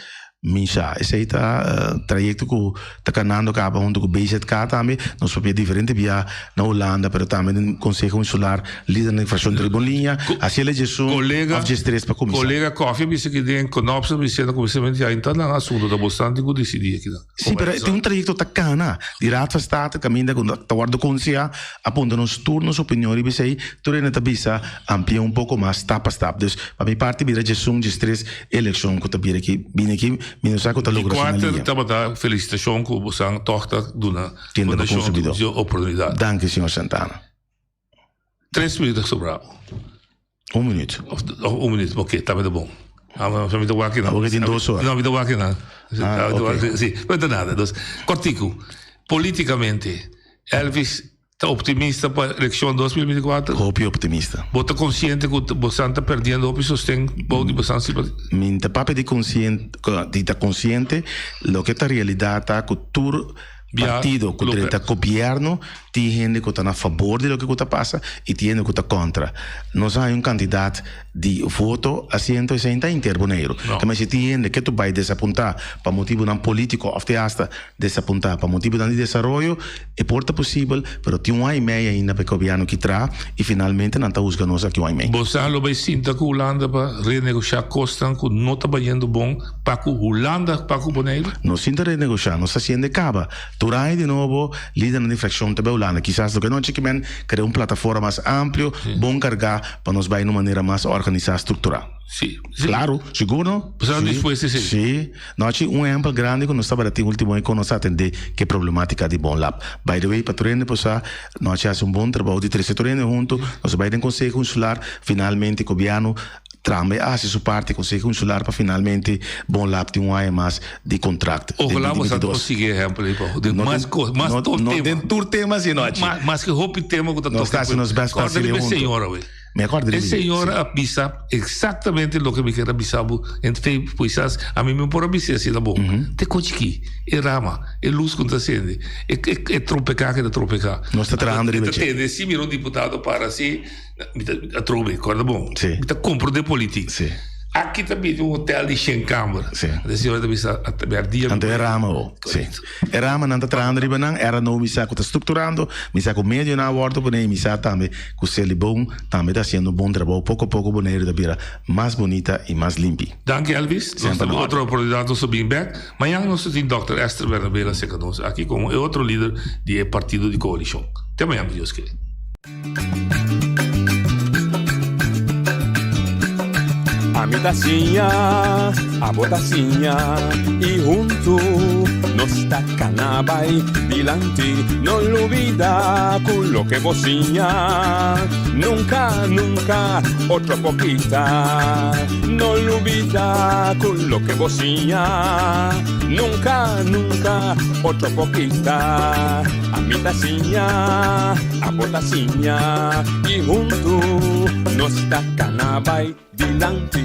Misha, esei ta trayekto ku ta kanando kaba huntu ku BZK tambe. Nos papia diferente bia na Hulanda, pero tambe den Konseho Insular, lidernan di frakshon Tribon Liña, hasi el e djesun òf djestres pa kuminsá. Kolega Koffie a bisa ki den Knops a bisa na kuminsamentu ya inta nan asuntu ta bosnan tin ku disidí aki nan. Sí, pero tin un trayekto ta kana di Raad van State kaminda ku ta wòrdu konsehá a puntra nos tur nos opinion riba esei, tur hende ta bisa amplia un poko mas stap pa stap. Dus pa mi parti bira djesun djestres elekshon ku ta bira aki bini aki mi no sa ku ta Di logra asina kuater liña. tabata felisitashon ku bosan tòg ta duna Tienda pa Fundashon Konsumidó. Turismo oportunidat. Danki señor Santana. Tres minuut a sobrá bo. Un minuut. Of un minuut, oké, tabata bon. Mi ta wak nan. Awor tin dos ora. No, mi ta wak nan. Ah, oké. Sí, no ta nada. Dus, kortiku, politikamente, Elvis ta optimista pa elekshon 2024? Hopi optimista. Bo ta konsiente ku bosan ta perdiendo hopi sosten bou di bosan sipa? Mi ta papia di konsiente, di ta konsiente, loke ta realidat ta ku tur partido ku drenta gobièrnu tin hende ku ta na fabor di loke ku ta pasa i tin hende ku ta kontra. Nos a haña un kantidat di voto asiento esei ta henter Boneiru. Ta mester tin hende ke ta bai desapuntá pa motibunan polítiko òf te asta desapuntá pa motibunan di desaroyo. E por ta posibel, pero tin un aña i mei ainda pa e gobièrnu ki traha i finalmente nan ta husga nos aki un aña i mei. Bosa lo bai sinta ku Hulanda pa renegoshá kosnan ku no ta bayendo bon pa ku Hulanda pa ku Boneiru? No sinta renegoshá, nos ta hasiendo e kaba. Tur aña di nobo lidernan di frakshon ta bai Hulanda. Kisas loke nochi ki men krea un plataforma mas amplio, bon kargá pa nos bai na un manera mas organisá, strukturá. Sí. Claro, sigur no? Bo sta dispuesto esei? Sí. Nochi un ehempel grandi ku nos tabata tin ultimo aña kon nos a atendé ku e problematika di Bon Lab. By the way, pa tur hende por sa, nochi a hasi un bon trabou di trese tur hende huntu, nos a bai den Konseho Insular, finalmente gobièrnu tambe a hasi su parti, Konseho Insular, pa finalmente Bon Lab tin un aña mas di kontrakt den Ojalá bo sa 2022. por sigui e ehempel ei pa den No mas den kos, mas no tur no tema. den tur tema si nochi. Mas, maske hopi tema ku ta Nos toka ta hasi nos bèst pa Kòrda hasi riba e huntu. señora, wey. Mi a kòrda E riba dje, señora sí. a bisa exactamente loke mi kier a bisa bo en fe quizás a mi mi por a bisa asina bo. Te ko chikí, e rama, e luz ku ta sende, e e e trompeká ke ta trompeká. Nos ta trahando riba Mi ta dje. tende si mira un diputado para así, mi ta atrobe, kòrda bon. Sí. Mi ta komprondé politik. Sí. Aki ta bini un hotel di shen kamber. Sí. E señora ta bisa a ta bèrdia. Anto e rama bo. Sí. E ramanan ta trahando riba nan, era nou mi sa ku ta strukturando, mi sa ku medionan a wòrdu pone i mi sa tambe ku Selibon tambe ta hasiendo un bon trabou. Poko poko Boneiru ta bira mas bunita i mas limpi. Danki Elvis, nos Semper ta na otro orde. oportunidat nos ta bin bek. Mañan nos ta tin Dòkter Esther Bernabela serka nos aki komo e otro lider di e partido di koalishon. Te mañan ku Dios kere. Ami ta siña, abo ta siña y huntu nos ta cana bay dilanti. No lubida cu loke bo siña nunca, nunca otro por kita. No lubida cu loke bo siña nunca, nunca otro por kita. Ami ta siña, abo ta siña y huntu nos ta cana bay dilanti.